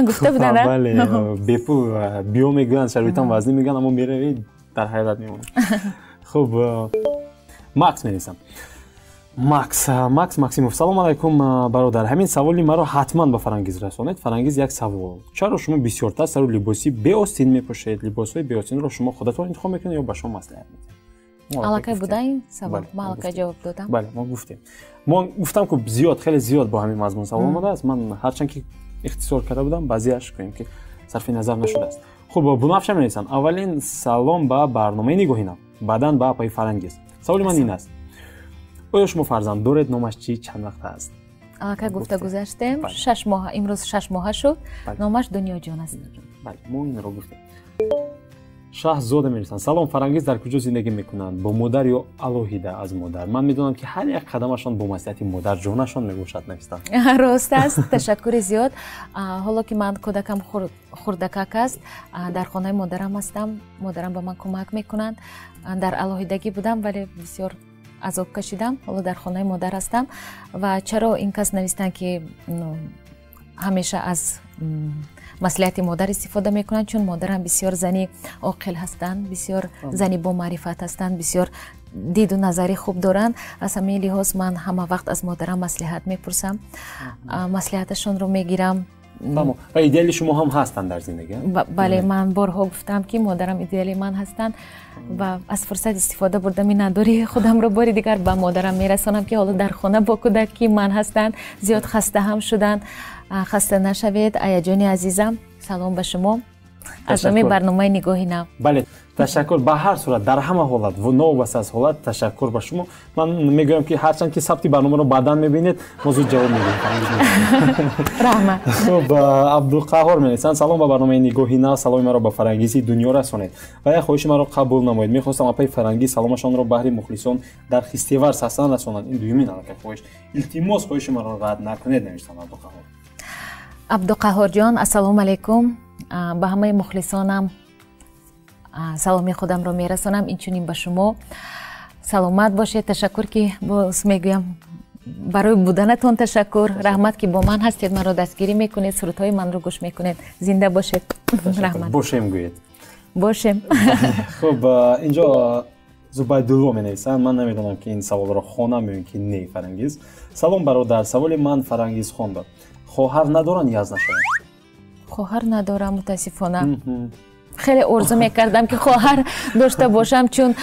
[SPEAKER 1] Гуфта буданд?
[SPEAKER 2] Бале, бепул биё мегӯянд, шароитам вазнӣ мегӯянд, аммо меравӣ дар ҳайрат мемонӣ. Хуб, Макс менависам. Макс Максимов: салом алайкум бародар, ҳамин саволи маро ҳатман ба Фарангиз расонед. Фарангиз, як савол: чаро шумо бисёртар сару либоси беостин мепӯшед? Либосҳои беостинро шумо худатон интихоб мекунед ё ба шумо маслиҳат медиҳанд?
[SPEAKER 1] Аллакай буда ин савол, ман аллакай ҷавоб додам.
[SPEAKER 2] Бале, мо гуфтем. Мо гуфтам ки зиёд, хеле зиёд бо ҳамин мазмун савол омадааст. Ман ҳарчанд ки ихтисор карда будам, баъзеаш гӯем ки сарфи назар нашудааст. Хуб, Бунафша менависанд: аввалин салом ба барномаи Нигоҳи нав, баъдан ба апаи Фарангиз. Саволи ман ин аст: оё шумо фарзанд доред? Номаш чӣ? Чанд вақт аст?
[SPEAKER 1] Аллакай гуфта гузаштем, 6 моҳ, имрӯз 6 моҳа шуд. Номаш Дунёҷон аст.
[SPEAKER 2] Бале, мо инро гуфтем. Шаҳзода менависанд: салом Фарангиз, дар куҷо зиндагӣ мекунанд? Бо модар ё алоҳида аз модар? Ман медонам ки ҳар як қадамашон бо маслиҳати модарҷонашон мебошад, навистанд.
[SPEAKER 1] Рост аст, ташаккури зиёд. Ҳоло ки ман кӯдакам хурдакак аст, дар хонаи модарам ҳастам, модарам ба ман кӯмак мекунанд. Дар алоҳидагӣ будам, вале бисёр азоб кашидам. Ҳоло дар хонаи модар ҳастам. Ва чаро ин кас навистанд ки ҳамеша аз маслиҳати модар истифода мекунанд? Чун модарам бисёр зани оқил ҳастанд, бисёр зани бомаърифат ҳастанд, бисёр диду назари хуб доранд. Аз ҳамин лиҳоз ман ҳама вақт аз модарам маслиҳат мепурсам, маслиҳаташонро мегирам.
[SPEAKER 2] Ва идеали шумо ҳам ҳастанд дар зиндагӣ?
[SPEAKER 1] Бале, ман борҳо гуфтам ки модарам идеали ман ҳастанд ва аз фурсат истифода бурда миннатдории худамро бори дигар ба модарам мерасонам ки ҳоло дар хона бо кӯдаки ман ҳастанд, зиёд хаста ҳам шуданд. Хаста нашавед, аяҷони азизам, салом ба шумо аз номи барномаи Нигоҳи нав.
[SPEAKER 2] Бале, ташаккур. Ба ҳар сурат, дар ҳама ҳолат, новобаста аз ҳолат, ташаккур ба шумо. Ман мегӯям ки ҳарчанд ки сабти барномаро баъдан мебинед, мо зуд ҷавоб медиҳем.
[SPEAKER 1] Раҳмат.
[SPEAKER 2] Хуб, Абдуқаҳор менависанд: салом ба барномаи Нигоҳи нав, саломи маро ба Фарангизи дунё расонед ва як хоҳиши маро қабул намоед. Мехостам апаи Фарангиз саломашонро баҳри мухлисон дар Хистеварз ҳастанд расонанд. Ин дуюмин аллакай хоҳиш. Илтимос, хоҳиши маро рад накунед, навиштанд Абдуқаҳор.
[SPEAKER 1] Абдуқаҳорҷон, ассалому алайкум. Ба ҳамаи мухлисонам саломи худамро мерасонам, инчунин ба шумо. Саломат бошед. Ташаккур ки боз мегӯям барои буданатон ташаккур. Раҳмат ки бо ман ҳастед, маро дастгирӣ мекунед, сурудҳои манро гӯш мекунед. Зинда бошед. Раҳмат.
[SPEAKER 2] Бошем гӯед.
[SPEAKER 1] Бошем.
[SPEAKER 2] Хуб, инҷо Зубайдулло менависанд. Ман намедонам ки ин саволро хонам ё ин ки не, Фарангиз. Салом бародар, саволи ман Фарангиз хонда. Хоҳар надоранд яз нашаванд?
[SPEAKER 1] Хоҳар надорам, мутаассифона. Хеле орзу мекардам ки хоҳар дошта бошам, чун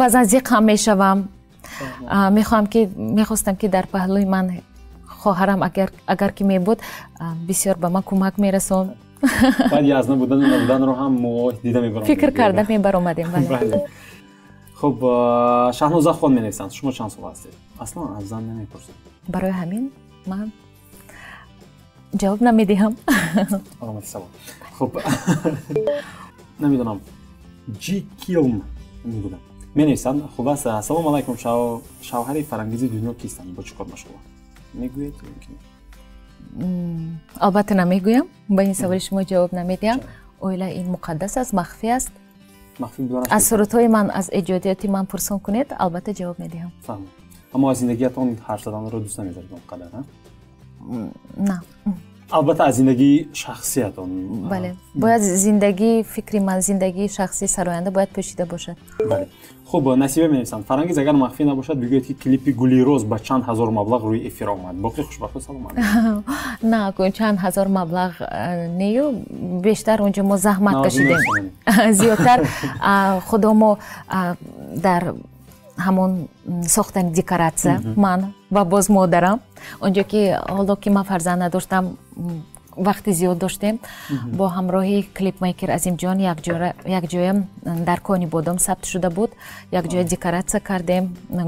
[SPEAKER 1] баъзан зиқ ҳам мешавам. Мехостам ки дар паҳлӯи ман хоҳарам агар ки мебуд, бисёр ба ман кӯмак мерасонд.
[SPEAKER 2] Баъд язна будану набуданро ҳам мо дида мебаромадем.
[SPEAKER 1] Фикр карда мебаромадем, бале.
[SPEAKER 2] Хуб, Шаҳноза хон менависанд, шумо чанд сола ҳастед? Аслан аз зан намепурсам.
[SPEAKER 1] Барои ҳамин ман ҷавоб намедиҳам.
[SPEAKER 2] Аломати савол. Хуб, намедонам, Ҷи Килм мегӯям, менависанд. Хуб аст. Ассалому алайкум, шавҳари Фарангизи дунё кистанд, бо чӣ кор машғуланд? Мегӯед ё ки?
[SPEAKER 1] Албатта намегӯям, ба ин саволи шумо ҷавоб намедиҳам. Оила ин муқаддас аст, махфӣ аст. Аз сурудҳои ман, аз эҷодиёти ман пурсон кунед, албатта ҷавоб медиҳам.
[SPEAKER 2] Фаҳмам. Аммо аз зиндагиятон ҳарф заданро дӯст намедоред он қадар, ҳа?
[SPEAKER 1] На.
[SPEAKER 2] Албатта аз зиндагии шахсиятон.
[SPEAKER 1] Бале, бояд зиндагии фикри ман, зиндагии шахсии сароянда бояд пӯшида бошад.
[SPEAKER 2] Бале. Хуб, Насиба менависанд, Фарангиз, агар махфӣ набошад, бигӯед, ки клипи Гули роз ба чанд ҳазор маблағ рӯи эфир омад. Боқӣ хушбахту саломат.
[SPEAKER 1] На, чанд ҳазор маблағ нею, бештар онҷо мо заҳмат кашидем. Зиёдтар худо мо дар ҳамон сохтани декоратсия, ман ва боз модарам, онҷо ки ҳоло ки ман фарзанд надоштам, вақти зиёд доштем, бо ҳамроҳи клипмейкер Азимҷон якҷоя дар Кони Бодом сабт шуда буд, якҷоя декоратсия кардем,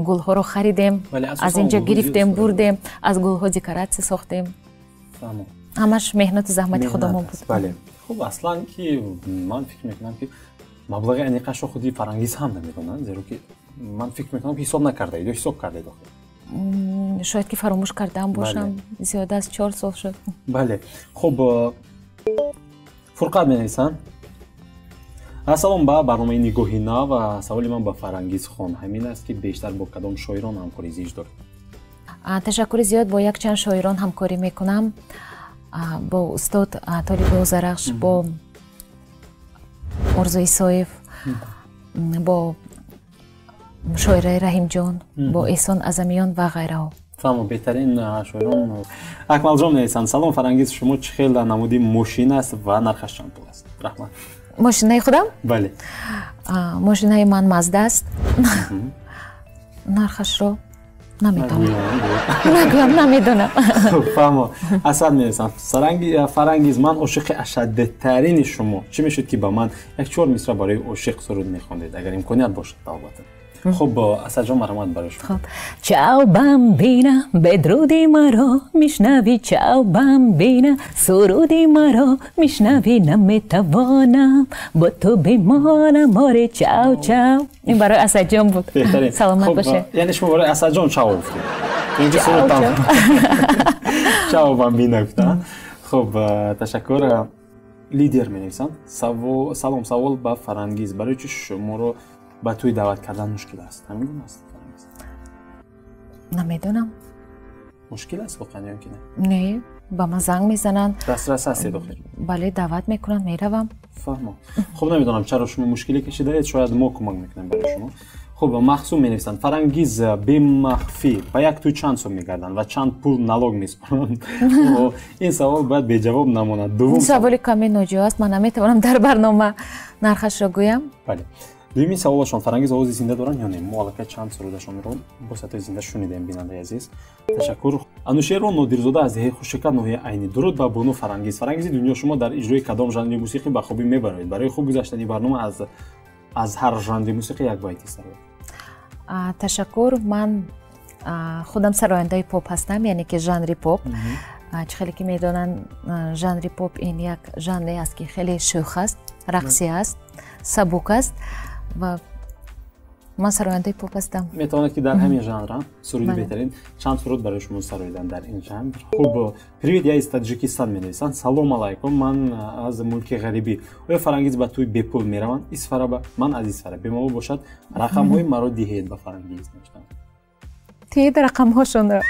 [SPEAKER 1] гулҳоро харидем, аз инҷо гирифтем, бурдем, аз гулҳо декоратсия сохтем. Ҳамаш меҳнату заҳмати худомон буд.
[SPEAKER 2] Бале. Хуб, аслан ки ман фикр мекунам, ки маблағи аниқашро худи Фарангиз ҳам намедонанд, зеро ки ман фикр мекунам, ки ҳисоб накардаед ё ҳисоб кардаед охир?
[SPEAKER 1] Шояд ки фаромӯш кардаам бошам, зиёда аз 4 сол шуд.
[SPEAKER 2] Бале. Хуб, Фурқат менависанд. Ассалом ба барномаи Нигоҳи нав. Саволи ман ба Фарангиз хон ҳамин аст, ки бештар бо кадом шоирон ҳамкорӣ зич доред?
[SPEAKER 1] Ташаккури зиёд, бо якчанд шоирон ҳамкорӣ мекунам. Бо устод Толиби Озарахш, бо Орзу Исоев, бо шоираи Раҳимҷон, бо Эҳсон Азамиён ва ғайраҳо.
[SPEAKER 2] Фаҳмо, беҳтарин шоирон. Акмалҷон менависанд, салом Фарангиз, шумо чӣ хел намуди мошин аст ва нархаш чанд пул аст? Раҳмат.
[SPEAKER 1] Мошинаи худам?
[SPEAKER 2] Бале.
[SPEAKER 1] Мошинаи ман Мазда аст. Нархашро намедонам. Нагӯям, намедонам.
[SPEAKER 2] Фаҳмо. Асад менависанд, Фарангиз, ман ошиқи ашаддтарини шумо. Чӣ мешуд, ки ба ман як 4 мисра барои ошиқ суруд мехондед, агар имконият бошад, албатта. Хуб, Асадҷон, марҳамат барои шумо.
[SPEAKER 4] Хуб. Чао бамбина, бедруди маро мишнави, чао бамбина, суруди маро мишнави, наметавонам бо ту бимонам, оре чао чао.
[SPEAKER 1] Ин барои Асадҷон буд. Саломат бошед.
[SPEAKER 2] Яъне шумо барои Асадҷон чао гуфтед? Инҷо суруд там. Чао бамбина гуфта. Хуб, ташаккур. Лидер менависанд. Салом, савол ба Фарангиз. Барои чӣ шуморо ба тӯй даъват кардан мушкил аст? Ҳамин гуна аст, Фарангиз?
[SPEAKER 1] Намедонам.
[SPEAKER 2] Мушкил аст воқеан ё ки не?
[SPEAKER 1] Не, ба ман занг мезананд.
[SPEAKER 2] Дастрас ҳастед охир?
[SPEAKER 1] Бале, даъват мекунанд, меравам.
[SPEAKER 2] Фаҳмам. Хуб, намедонам чаро шумо мушкиле кашидаед, шояд мо кӯмак мекунем барои шумо. Хуб, Махсум менависанд, Фарангиз, бемахфӣ ба як тӯй чанд сом мегарданд ва чанд пул налог месупоранд? Ин савол бояд беҷавоб намонад. Дуввум
[SPEAKER 1] саволи каме ноҷо аст, ман наметавонам дар барнома нархашро гӯям.
[SPEAKER 2] Бале. Дуюмин саволашон, Фарангиз овози зинда доранд ё не? Мо аллакай чанд сурудашонро бо сатҳи зинда шунидем, бинандаи азиз. Ташаккур. Анушервон Нодирзода аз деҳаи Хушшакар, ноҳияи Айнӣ. Дуруд ба бону Фарангиз. Фарангизи дунё, шумо дар иҷрои кадом жанри мусиқӣ ба хубӣ мебароед? Барои хуб гузаштани барнома аз ҳар жанри мусиқӣ як байти сароед.
[SPEAKER 1] Ташаккур. Ман худам сарояндаи поп ҳастам, яъне ки жанри поп. Чӣ хеле ки медонанд, жанри поп ин як жанре аст, ки хеле шӯх аст, рақсӣ аст, сабук аст ва ман сарояндаи поп ҳастам.
[SPEAKER 2] Метавонед, ки дар ҳамин жанр суруди беҳтарин чанд суруд барои шумо сароидан дар ин жанр? Хуб, привет, я из Таджикистан менависанд. Салом алайкум, ман аз мулки ғарибӣ. Оё Фарангиз ба тӯй бепул мераванд? Исфараба, ман аз Исфара. Бемало бошад, рақамҳои маро диҳед ба Фарангиз, навиштанд.
[SPEAKER 1] Тиҳед рақамҳошонро.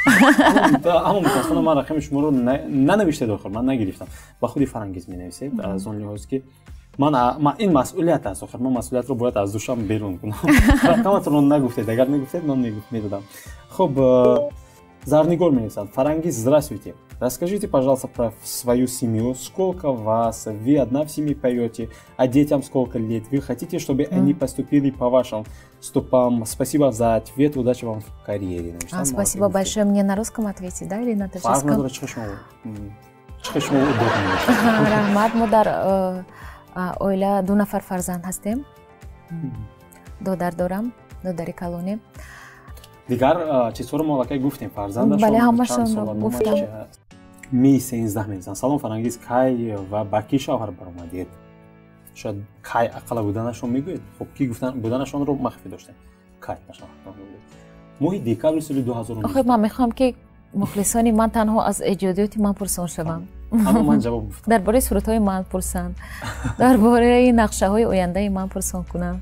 [SPEAKER 2] Аммо мутаассифона ман рақами шуморо нанавиштед охир, ман нагирифтам. Ба худи Фарангиз менависед, аз он лиҳоз ки ман ин масъулият аст охир, ман масъулиятро бояд аз душам берун кунам. Рақаматонро нагуфтед, агар мегуфтед, ман медодам. Хуб, Зарнигор менависанд. Фарангиз, здравствуйте. Расскажите, пожалуйста, про свою семью. Сколько вас? Вы одна в семье поете? А детям сколько лет? Вы хотите, чтобы они поступили по вашим стопам? Спасибо за ответ. Удачи вам в карьере.
[SPEAKER 1] Спасибо большое. Мне на русском ответить, да, или на таджикском? Раҳмат. Мо дар оила 2 нафар фарзанд ҳастем. Додар дорам. Додари калоне.
[SPEAKER 2] Дигар чизҳоро мо аллакай гуфтем, фарзандашон.
[SPEAKER 1] Бале, ҳамашонро гуфтам.
[SPEAKER 2] Ми 13 менависанд: салом Фарангиз, кай ва ба кӣ шавҳар баромадед? Шояд кай ақалла буданашон мегӯед. Хуб, ки буданашонро махфӣ доштем, кай ба шавҳар баромадед? Моҳи декабри соли 2019.
[SPEAKER 1] Охир ман мехоҳам, ки мухлисони ман танҳо аз эҷодиёти ман пурсон шаванд.
[SPEAKER 2] Аммо ман ҷавоб гуфтам.
[SPEAKER 1] Дар бораи сурудҳои ман пурсанд, дар бораи нақшаҳои ояндаи ман пурсон кунанд.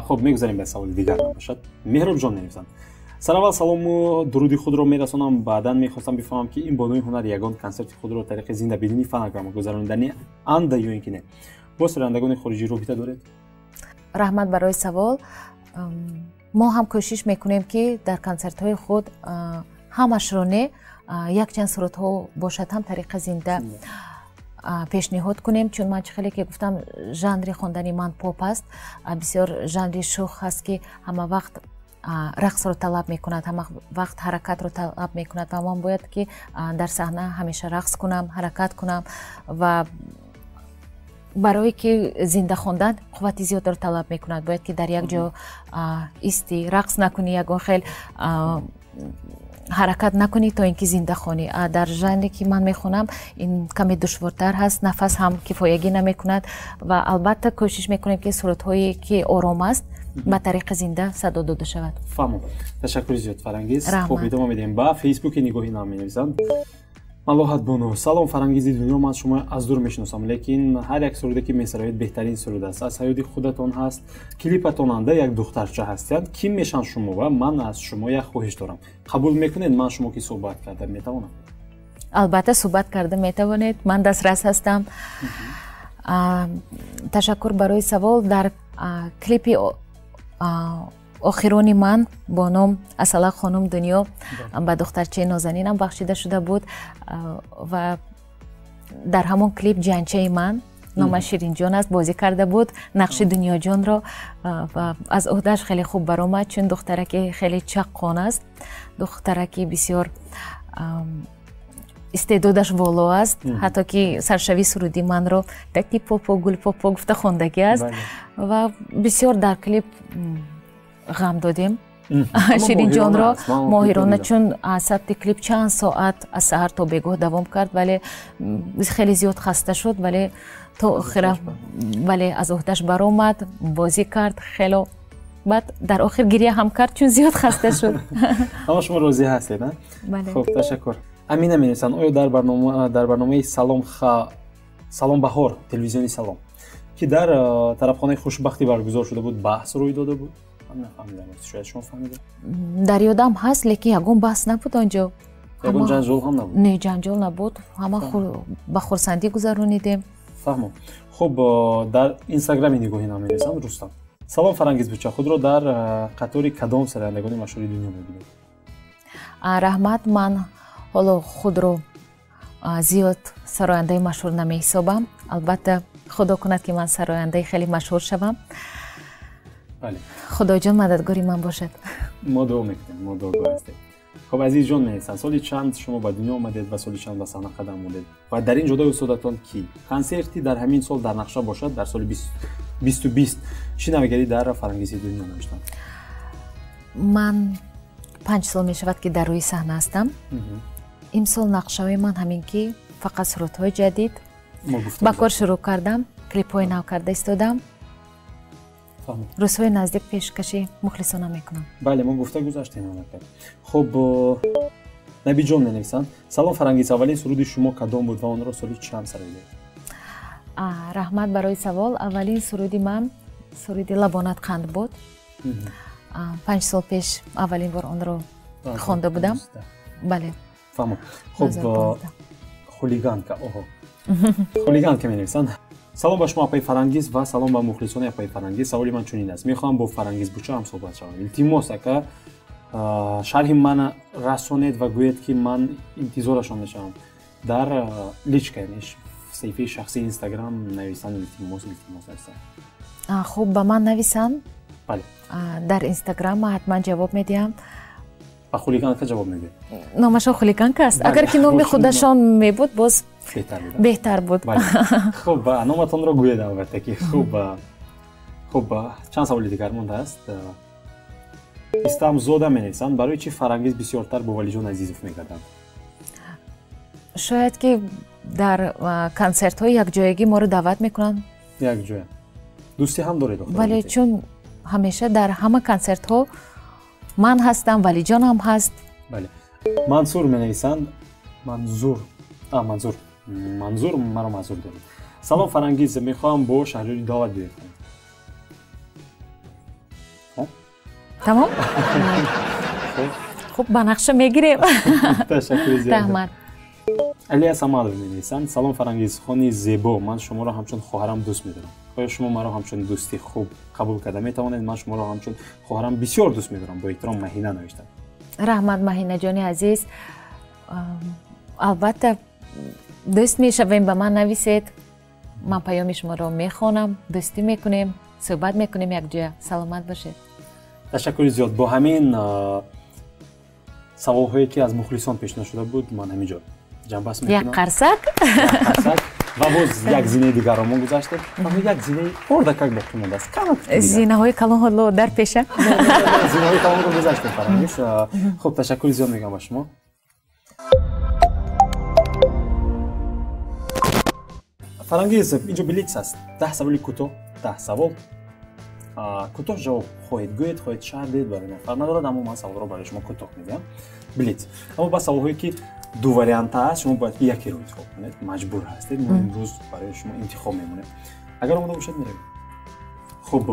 [SPEAKER 2] Хуб, мегузарем ба саволи дигар набошад. Меҳробҷон менависанд: сараввал салому дуруди худро мерасонам, баъдан мехостам бифаҳмам, ки ин бонуи ҳунар ягон консерти худро тариқи зинда бидуни фонограмма гузаронидани анда ё ин ки не? Бо сарояндагони хориҷӣ робита доред?
[SPEAKER 1] Раҳмат барои савол. Мо ҳам кӯшиш мекунем, ки дар консертҳои худ ҳамашро не, якчанд сурудҳо бошад ҳам тариқа зинда пешниҳод кунем, чун ман чӣ хеле ки гуфтам, жанри хондани ман поп аст, бисёр жанри шӯх ҳаст, ки ҳама вақт рақсро талаб мекунад, ҳама вақт ҳаракатро талаб мекунад ва ман бояд ки дар саҳна ҳамеша рақс кунам, ҳаракат кунам ва барое ки зинда хондан қуввати зиёдро талаб мекунад, бояд ки дар як ҷо истӣ, рақс накунӣ, ягон хел ҳаракат накунӣ, то ин ки зинда хонӣ. Дар жанре ки ман мехонам, ин каме душвортар ҳаст, нафас ҳам кифоягӣ намекунад ва албатта кӯшиш мекунем, ки сурудҳое ки ором аст, ба тариқи зинда садо дода шавад.
[SPEAKER 2] Фаҳмам, ташаккури зиёд, Фарангиз. Хуб, идома медиҳем. Ба Фейсбуки Нигоҳи нав менависанд: Малоҳат бону, салом Фарангизи дунё, ман шумо аз дур мешиносам, лекин ҳар як суруде ки месароед, беҳтарин суруд аст, аз ҳаёти худатон ҳаст, клипатон анда як духтарча ҳастанд, кӣ мешанд шумо? Ва ман аз шумо як хоҳиш дорам, қабул мекунед, ман шумо ки суҳбат карда метавонам?
[SPEAKER 1] Албатта, суҳбат карда метавонед, ман дастрас ҳастам. Ташаккур барои савол. Дар клипи охирони ман бо ном «Асалак хонум дунё» ба духтарчаи нозанинам бахшида шуда буд ва дар ҳамон клип ҷанчаи ман, номаш Ширинҷон аст, бозӣ карда буд нақши Дунёҷонро ва аз ӯҳдааш хеле хуб баромад, чун духтараки хеле чаққон аст, духтараки бисёр истеъдодаш воло аст, ҳатто ки саршавии суруди манро «Тати попо гул попо» гуфта хондагӣ аст ва бисёр дар клип ғам додем Ширинҷонро моҳирона, чун сабти клип чанд соат аз саҳар то бегоҳ давом кард, вале хеле зиёд хаста шуд, вале то охира, вале аз ӯҳдаш баромад, бозӣ кард хело, баъд дар охир гиря ҳам кард, чун зиёд хаста шуд.
[SPEAKER 2] Аммо шумо розӣ ҳастед? Хуб, ташаккур. Амина менависанд: оё дар барномаи Салом баҳор телевизиони Салом, ки дар тарафхонаи Хушбахтӣ баргузор шуда буд, баҳс рӯй дода буд? Ман нафаҳмидам, шояд шумо фаҳмидед.
[SPEAKER 1] Дар ёдам ҳаст, лекин ягон баҳс набуд онҷо.
[SPEAKER 2] Ягон ҷанҷол ҳам набуд?
[SPEAKER 1] Не, ҷанҷол набуд, ҳама ба хурсандӣ гузаронидем.
[SPEAKER 2] Фаҳмам. Хуб, дар Инстаграми Нигоҳи нав менависанд: Рустам, салом Фарангиз буча, худро дар қатори кадом сарояндагони машҳури дунё мебинед?
[SPEAKER 1] Раҳмат, ман ҳоло худро зиёд сарояндаи машҳур намеҳисобам. Албатта, Худо кунад, ки ман сарояндаи хеле машҳур шавам. Худоҷон мададгори ман бошад.
[SPEAKER 2] Мо дуо мекунем, мо дуогӯ ҳастем. Хуб, Азизҷон менависанд: соли чанд шумо ба дунё омадед ва соли чанд ба саҳна қадам мондед ва дар ин ҷодаи устодатон кӣ? Консерти дар ҳамин сол дар нақша бошад, дар соли 2020 чӣ навигарӣ дар Фарангизи дунё навиштанд?
[SPEAKER 1] Ман 5 сол мешавад, ки дар рӯи саҳна ҳастам. Имсол нақшаҳои ман ҳамин ки фақат сурудҳои ҷадид ба кор шурӯъ кардам, клипҳои нав карда истодам, рӯзҳои наздик пешкаши мухлисона мекунам.
[SPEAKER 2] Бале, мо гуфта гузаштем аллакай. Хуб, Набиҷон менависанд: салом Фарангиз, аввалин суруди шумо кадом буд ва онро соли чанд сароидед?
[SPEAKER 1] Раҳмат барои савол. Аввалин суруди ман суруди «Лабонат қанд» буд. 5 сол пеш аввалин бор онро хонда будам, бале.
[SPEAKER 2] Фаҳмам. Хуб, Хулиганка, оҳо, Хулиганка менависанд: салом ба шумо, апаи Фарангиз, ва салом ба мухлисони апаи Фарангиз. Саволи ман чунин аст: мехоҳам бо Фарангиз буча ҳам суҳбат шавам. Илтимос, ака, шарҳи мана расонед ва гӯед, ки ман интизорашон мешавам. Дар личка, яъне саҳифаи шахсии Инстаграм нависанд, илтимос, илтимос нависанд.
[SPEAKER 1] Хуб, ба ман нависанд.
[SPEAKER 2] Бале.
[SPEAKER 1] Дар Инстаграм ман ҳатман ҷавоб медиҳам.
[SPEAKER 2] Ба Хулиганка ҷавоб мегӯед?
[SPEAKER 1] Номашон Хулиганка аст. Агар ки номи худашон мебуд, боз беҳтар буд.
[SPEAKER 2] Хуб, номатонро гӯед, албатта ки. Хуб, Хуб, чанд саволи дигар мондааст. Истамзода менависанд: барои чӣ Фарангиз бисёртар бо Валиҷон Азизов мегарданд?
[SPEAKER 1] Шояд ки дар консертҳои якҷоягӣ моро даъват мекунанд.
[SPEAKER 2] Якҷоя дӯстӣ ҳам доред?
[SPEAKER 1] Бале, чун ҳамеша дар ҳама консертҳо ман ҳастам, Валиҷон ҳам ҳаст.
[SPEAKER 2] Бале. Мансур менависанд, Манзур, Манзур, Манзур, маро маъзур доред. Салом Фарангиз, мехоҳам бо Шаҳриёри Давлат дуэт кунам.
[SPEAKER 1] Тамом? Хуб, ба нақша мегирем.
[SPEAKER 2] Ташаккури зиёд.
[SPEAKER 1] Раҳмат.
[SPEAKER 2] Алия Самадов менависанд: салом Фарангиз, хони зебо, ман шуморо ҳамчун хоҳарам дӯст медорам. Оё шумо маро ҳамчун дӯсти хуб қабул карда метавонед? Ман шуморо ҳамчун хоҳарам бисёр дӯст медорам. Бо эҳтиром, Маҳина навиштам.
[SPEAKER 1] Раҳмат, Маҳинаҷони азиз. Албатта дӯст мешавем, ба ман нависед. Ман паёми шуморо мехонам, дӯстӣ мекунем, суҳбат мекунем якҷоя. Саломат бошед.
[SPEAKER 2] Ташаккури зиёд. Бо ҳамин саволҳое ки аз мухлисон пешниҳод шуда буд, ман ҳамин ҷо ҷамъбаст мекунам.
[SPEAKER 1] Як қарсак.
[SPEAKER 2] Ва боз як зинаи дигарро мо гузаштем. Танҳо як зинаи хурдакак боқӣ мондааст.
[SPEAKER 1] Зинаҳои калон ҳоло дар пеша.
[SPEAKER 2] Зинаҳои калонро гузаштем, Фарангиз. Хуб, ташаккури зиёд мегӯям ба шумо. Фарангиз, инҷо блиц аст. 10 саволи кӯтоҳ, 10 савол. Кӯтоҳ ҷавоб хоҳед гӯед, хоҳед шарҳ диҳед, барои ман фарқ надорад, аммо ман саволро барои шумо кӯтоҳ медиҳам. Блиц. Аммо ба саволҳое ки ду варианта аст, шумо бояд якеро интихоб кунед, маҷбур ҳастед. Мо имрӯз барои шумо интихоб мемонем. Агар омода бошед, меравем. Хуб,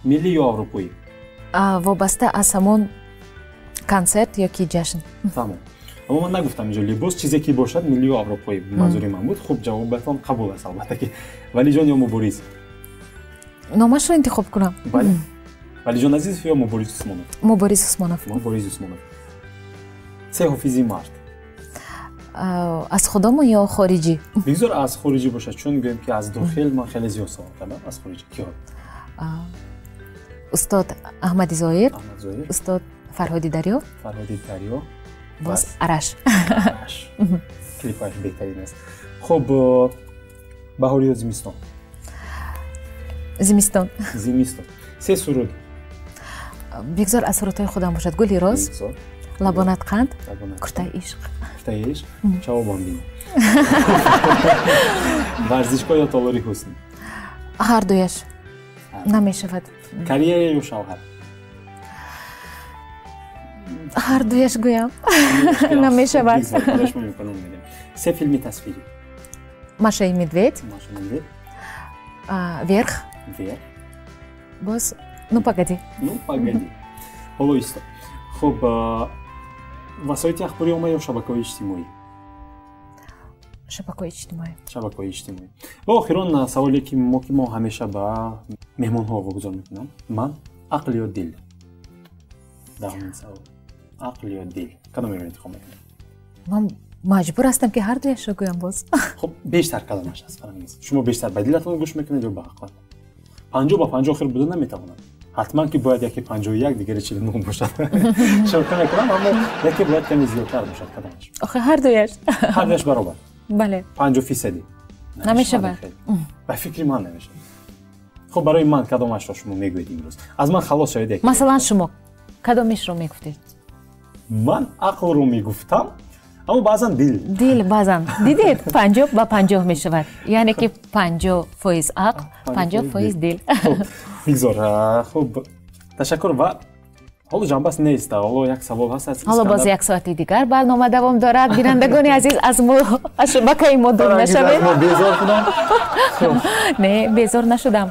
[SPEAKER 2] миллӣ ё аврупоӣ?
[SPEAKER 1] Вобаста аз ҳамон консерт ё ки ҷашн.
[SPEAKER 2] Тамом. Аммо ман нагуфтам инҷо либос, чизе ки бошад миллӣ ё аврупоӣ манзури ман буд. Хуб, ҷавобатон қабул аст, албатта ки. Валиҷон ё Мубориз?
[SPEAKER 1] Номашро интихоб кунам?
[SPEAKER 2] Бале. Валиҷон Азизов ё Мубориз Усмонов?
[SPEAKER 1] Мубориз Усмонов.
[SPEAKER 2] Мубориз Усмонов. Се ҳофизи мард?
[SPEAKER 1] Аз худомо ё хориҷӣ?
[SPEAKER 2] Бигзор аз хориҷӣ бошад, чун гӯем ки аз дохил ман хеле зиёд савол кардам. Аз хориҷӣ киҳо?
[SPEAKER 1] Устод Аҳмади Зоир, устод Фарҳоди Дарё,
[SPEAKER 2] Фарҳоди Дарё,
[SPEAKER 1] боз Араш.
[SPEAKER 2] Араш. Клипаш беҳтарин аст. Хуб, баҳор ё зимистон?
[SPEAKER 1] Зимистон.
[SPEAKER 2] Зимистон. Се суруд?
[SPEAKER 1] Бигзор аз сурудҳои худам бошад. Гули роз, лабонат қанд, куртаи ишқ.
[SPEAKER 2] Куртаи ишқ? Чаво бомбино. Варзишгоҳ ё толори ҳусн?
[SPEAKER 1] Ҳар дуяш. Намешавад.
[SPEAKER 2] Карьера ё шавҳар?
[SPEAKER 1] Ҳар дуяш гӯям. Намешавад.
[SPEAKER 2] Се филми тасвирӣ?
[SPEAKER 1] Маша и медведь.
[SPEAKER 2] Маша и медведь.
[SPEAKER 1] Вверх.
[SPEAKER 2] Вверх.
[SPEAKER 1] Боз, ну погоди.
[SPEAKER 2] Ну погоди. Ҳоло исто. Хуб, васоити ахбори омма ё шабакаҳои иҷтимоӣ?
[SPEAKER 1] Шабакаҳои иҷтимоӣ.
[SPEAKER 2] Шабакаҳои иҷтимоӣ. Ва охирон саволе ки мо ҳамеша ба меҳмонҳо вогузор мекунам. Ман ақл ё дил? Даҳумин савол. Ақл ё дил? Кадомеро интихоб мекунед?
[SPEAKER 1] Ман маҷбур ҳастам ки ҳар дуяшро гӯям боз.
[SPEAKER 2] Хуб, бештар кадомаш аст, Фарангиз? Шумо бештар ба дилатон гӯш мекунед ё ба ақлатон? 50 ба 50 охир буда наметавонад. Ҳатман ки бояд яке 51, дигаре 49 бошад. Шӯхӣ мекунам, аммо яке бояд каме зиёдтар бошад. Кадомаш?
[SPEAKER 1] Охир ҳар дуяш.
[SPEAKER 2] Ҳар дуяш баробар.
[SPEAKER 1] Бале.
[SPEAKER 2] 50%.
[SPEAKER 1] Намешавад.
[SPEAKER 2] Ба фикри ман намешавад. Хуб, барои ман кадомашро шумо мегӯед имрӯз? Аз ман халос шавед яке.
[SPEAKER 1] Масалан, шумо кадомешро мегуфтед?
[SPEAKER 2] Ман ақлро мегуфтам, аммо баъзан дил.
[SPEAKER 1] Дил баъзан. Дидед, 50 ба 50 мешавад. Яъне ки 50% ақл, 50% дил.
[SPEAKER 2] Бигзор. Хуб, ташаккур ва ҳоло ҷанбаст нест, ҳоло як савол ҳаст аз
[SPEAKER 1] Ҳоло боз як соати дигар барнома давом дорад. Бинандагони азиз, аз мо, аз шабакаи мо дур нашавед.
[SPEAKER 2] Безор шудам?
[SPEAKER 1] Не, безор нашудам.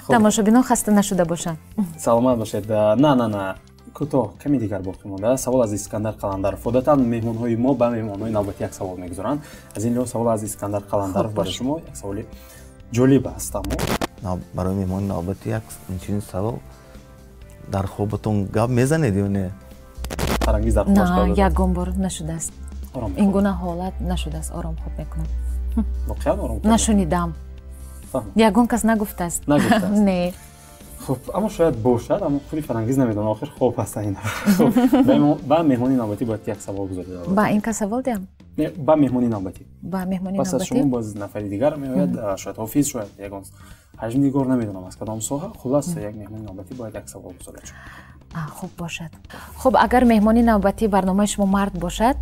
[SPEAKER 1] Тамошобинон хаста нашуда бошанд.
[SPEAKER 2] Саломат бошед. На, на, на, кӯтоҳ каме дигар боқӣ монда. Савол аз Искандар Қаландаров. Одатан меҳмонҳои мо ба меҳмонҳои навбатӣ як савол мегузоранд. Аз ин лиҳоз савол аз Искандар Қаландаров барои шумо як саволи ҷолиб аст, аммо
[SPEAKER 5] барои меҳмони навбатӣ як инчунин савол: дар хобатон гап мезанед ё не?
[SPEAKER 2] Фарангиз дар
[SPEAKER 1] На, ягон бор нашудааст. Ин гуна ҳолат нашудааст. Ором хоб мекунам.
[SPEAKER 2] Воқеан ором?
[SPEAKER 1] Нашунидам, ягон кас нагуфтааст.
[SPEAKER 2] Нагуфтааст?
[SPEAKER 1] Не.
[SPEAKER 2] Хуб, аммо шояд бошад, аммо худи Фарангиз намедонам, охир хоб аст ин. Ба меҳмони навбатӣ бояд як савол гузоред.
[SPEAKER 1] Ба ин кас савол диҳам?
[SPEAKER 2] Не, ба меҳмони навбатӣ.
[SPEAKER 1] Ба меҳмони навбатӣ.
[SPEAKER 2] Пас аз шумо боз нафари дигар меояд, шояд ҳофиз, шояд ягон ҳаҷмнигор, намедонам аз кадом соҳа. Хулас, як меҳмони навбатӣ бояд як савол гузорад.
[SPEAKER 1] Хуб бошад. Хуб, агар меҳмони навбатии барномаи шумо мард бошад,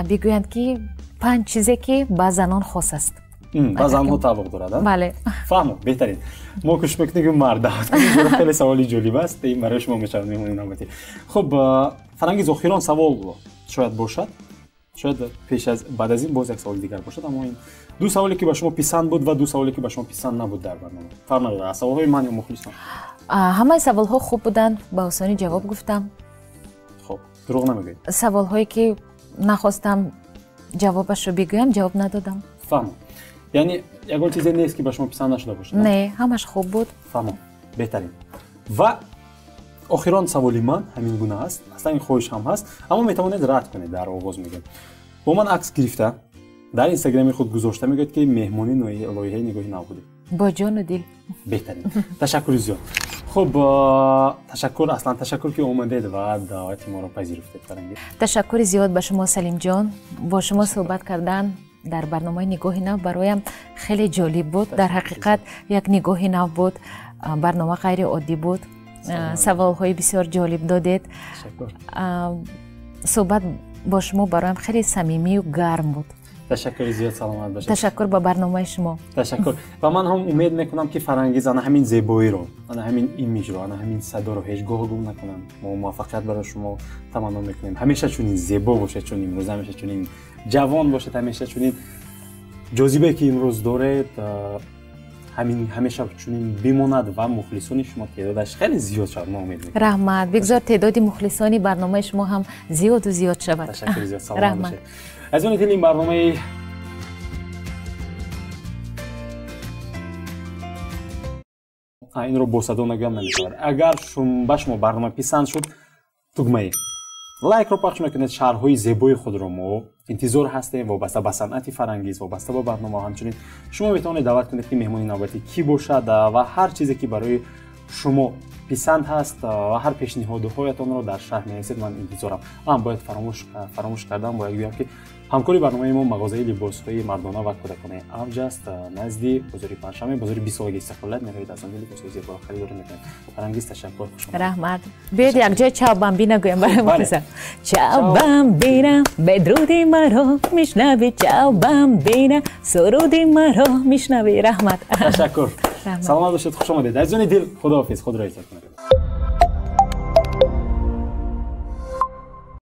[SPEAKER 1] бигӯянд ки 5 чизе ки ба занон хос аст.
[SPEAKER 2] Ба занҳо тааллуқ дорад,
[SPEAKER 1] бале.
[SPEAKER 2] Фаҳмо, беҳтарин. Мо кӯшиш мекунем ки мард даъват кунем, зеро хеле саволи ҷолиб аст, ин барои шумо мешавад меҳмони навбатӣ. Хуб, Фарангиз, охирон савол шояд бошад, шояд пеш аз баъд аз ин боз як саволи дигар бошад, аммо ин ду саволе ки ба шумо писанд буд ва ду саволе ки ба шумо писанд набуд дар барнома. Фарқ надорад, аз саволҳои ман ё мухлисон.
[SPEAKER 1] Ҳамаи саволҳо хуб буданд, ба осонӣ ҷавоб гуфтам.
[SPEAKER 2] Хуб, дурӯғ намегӯед.
[SPEAKER 1] Саволҳое ки нахостам ҷавобашро бигӯям, ҷавоб надодам.
[SPEAKER 2] Фаҳмо. Яъне ягон чизе нест ки ба шумо писанд нашуда бошад?
[SPEAKER 1] Не, ҳамаш хуб буд.
[SPEAKER 2] Фаҳмо, беҳтарин. Ва охирон саволи ман ҳамин гуна аст, аслан ин хоҳиш ҳам ҳаст, аммо метавонед рад кунед, дар оғоз мегӯям. Бо ман акс гирифта, дар инстаграми худ гузошта, мегӯяд ки меҳмони лоиҳаи нигоҳи нав будед.
[SPEAKER 1] Бо ҷону дил.
[SPEAKER 2] Беҳтарин. Ташаккури зиёд. Хуб, ташаккур, аслан ташаккур ки омадед ва даъвати моро пазируфтед, Фарангиз.
[SPEAKER 1] Ташаккури зиёд ба шумо, Салимҷон. Бо шумо суҳбат кардан дар барномаи нигоҳи нав бароям хеле ҷолиб буд. Дар ҳақиқат як нигоҳи нав буд, барнома ғайриоддӣ буд, саволҳои бисёр ҷолиб додед. Суҳбат бо шумо бароям хеле самимию гарм буд.
[SPEAKER 2] Ташаккури зиёд, саломат бошед.
[SPEAKER 1] Ташаккур ба барномаи шумо.
[SPEAKER 2] Ташаккур. Ва ман ҳам умед мекунам ки Фарангиз ана ҳамин зебоиро, ана ҳамин имиҷро, ана ҳамин садоро ҳеҷ гоҳ гум накунам. Мо муваффақият барои шумо таманно мекунем. Ҳамеша чунин зебо бошед, чун имрӯз, ҳамеша чунин ҷавон бошед, ҳамеша чунин ҷозибае ки имрӯз доред, ҳамин ҳамеша чунин бимонад ва мухлисони шумо теъдодаш хеле зиёд шавад. Мо умед мекунем.
[SPEAKER 1] Раҳмат. Бигзор теъдоди мухлисони барномаи шумо ҳам зиёду зиёд шавад.
[SPEAKER 2] Ташаккури зиёд, саломат бошед. Азизони дил, ин барномаи инро бо садо нагӯям намешавад. Агар ба шумо барнома писанд шуд, тугмаи лайкро пахш мекунед. Шарҳҳои зебои худро мо интизор ҳастем, вобаста ба санъати Фарангиз, вобаста ба барнома. Ҳамчунин шумо метавонед даъват кунед ки меҳмони навбатӣ кӣ бошад ва ҳар чизе ки барои шумо писанд ҳаст ва ҳар пешниҳодҳоятонро дар шарҳ менависед. Ман интизорам. Ам бояд фаромӯш кардам, бояд гӯям ки ҳамкори барномаи мо мағозаи либосҳои мардона ва кӯдаконаи авҷ аст, назди бозори Панҷшанбе, бозори 20 солагии истиқлолият. Меравед аз он ҷо либосҳои зеборо харидорӣ мекунед. Фарангиз, ташаккур, хуш омадед.
[SPEAKER 1] Раҳмат. Биёед якҷоя чао бамбина гӯям барои мухлисон. Чао бамбина, бедруди маро мишнавӣ, чао бамбина, суруди маро мишнавӣ. Раҳмат.
[SPEAKER 2] Ташаккур. Саломат бошед, хуш омадед. Азизони дил, худоҳофиз, худро эҳтиёт кунед.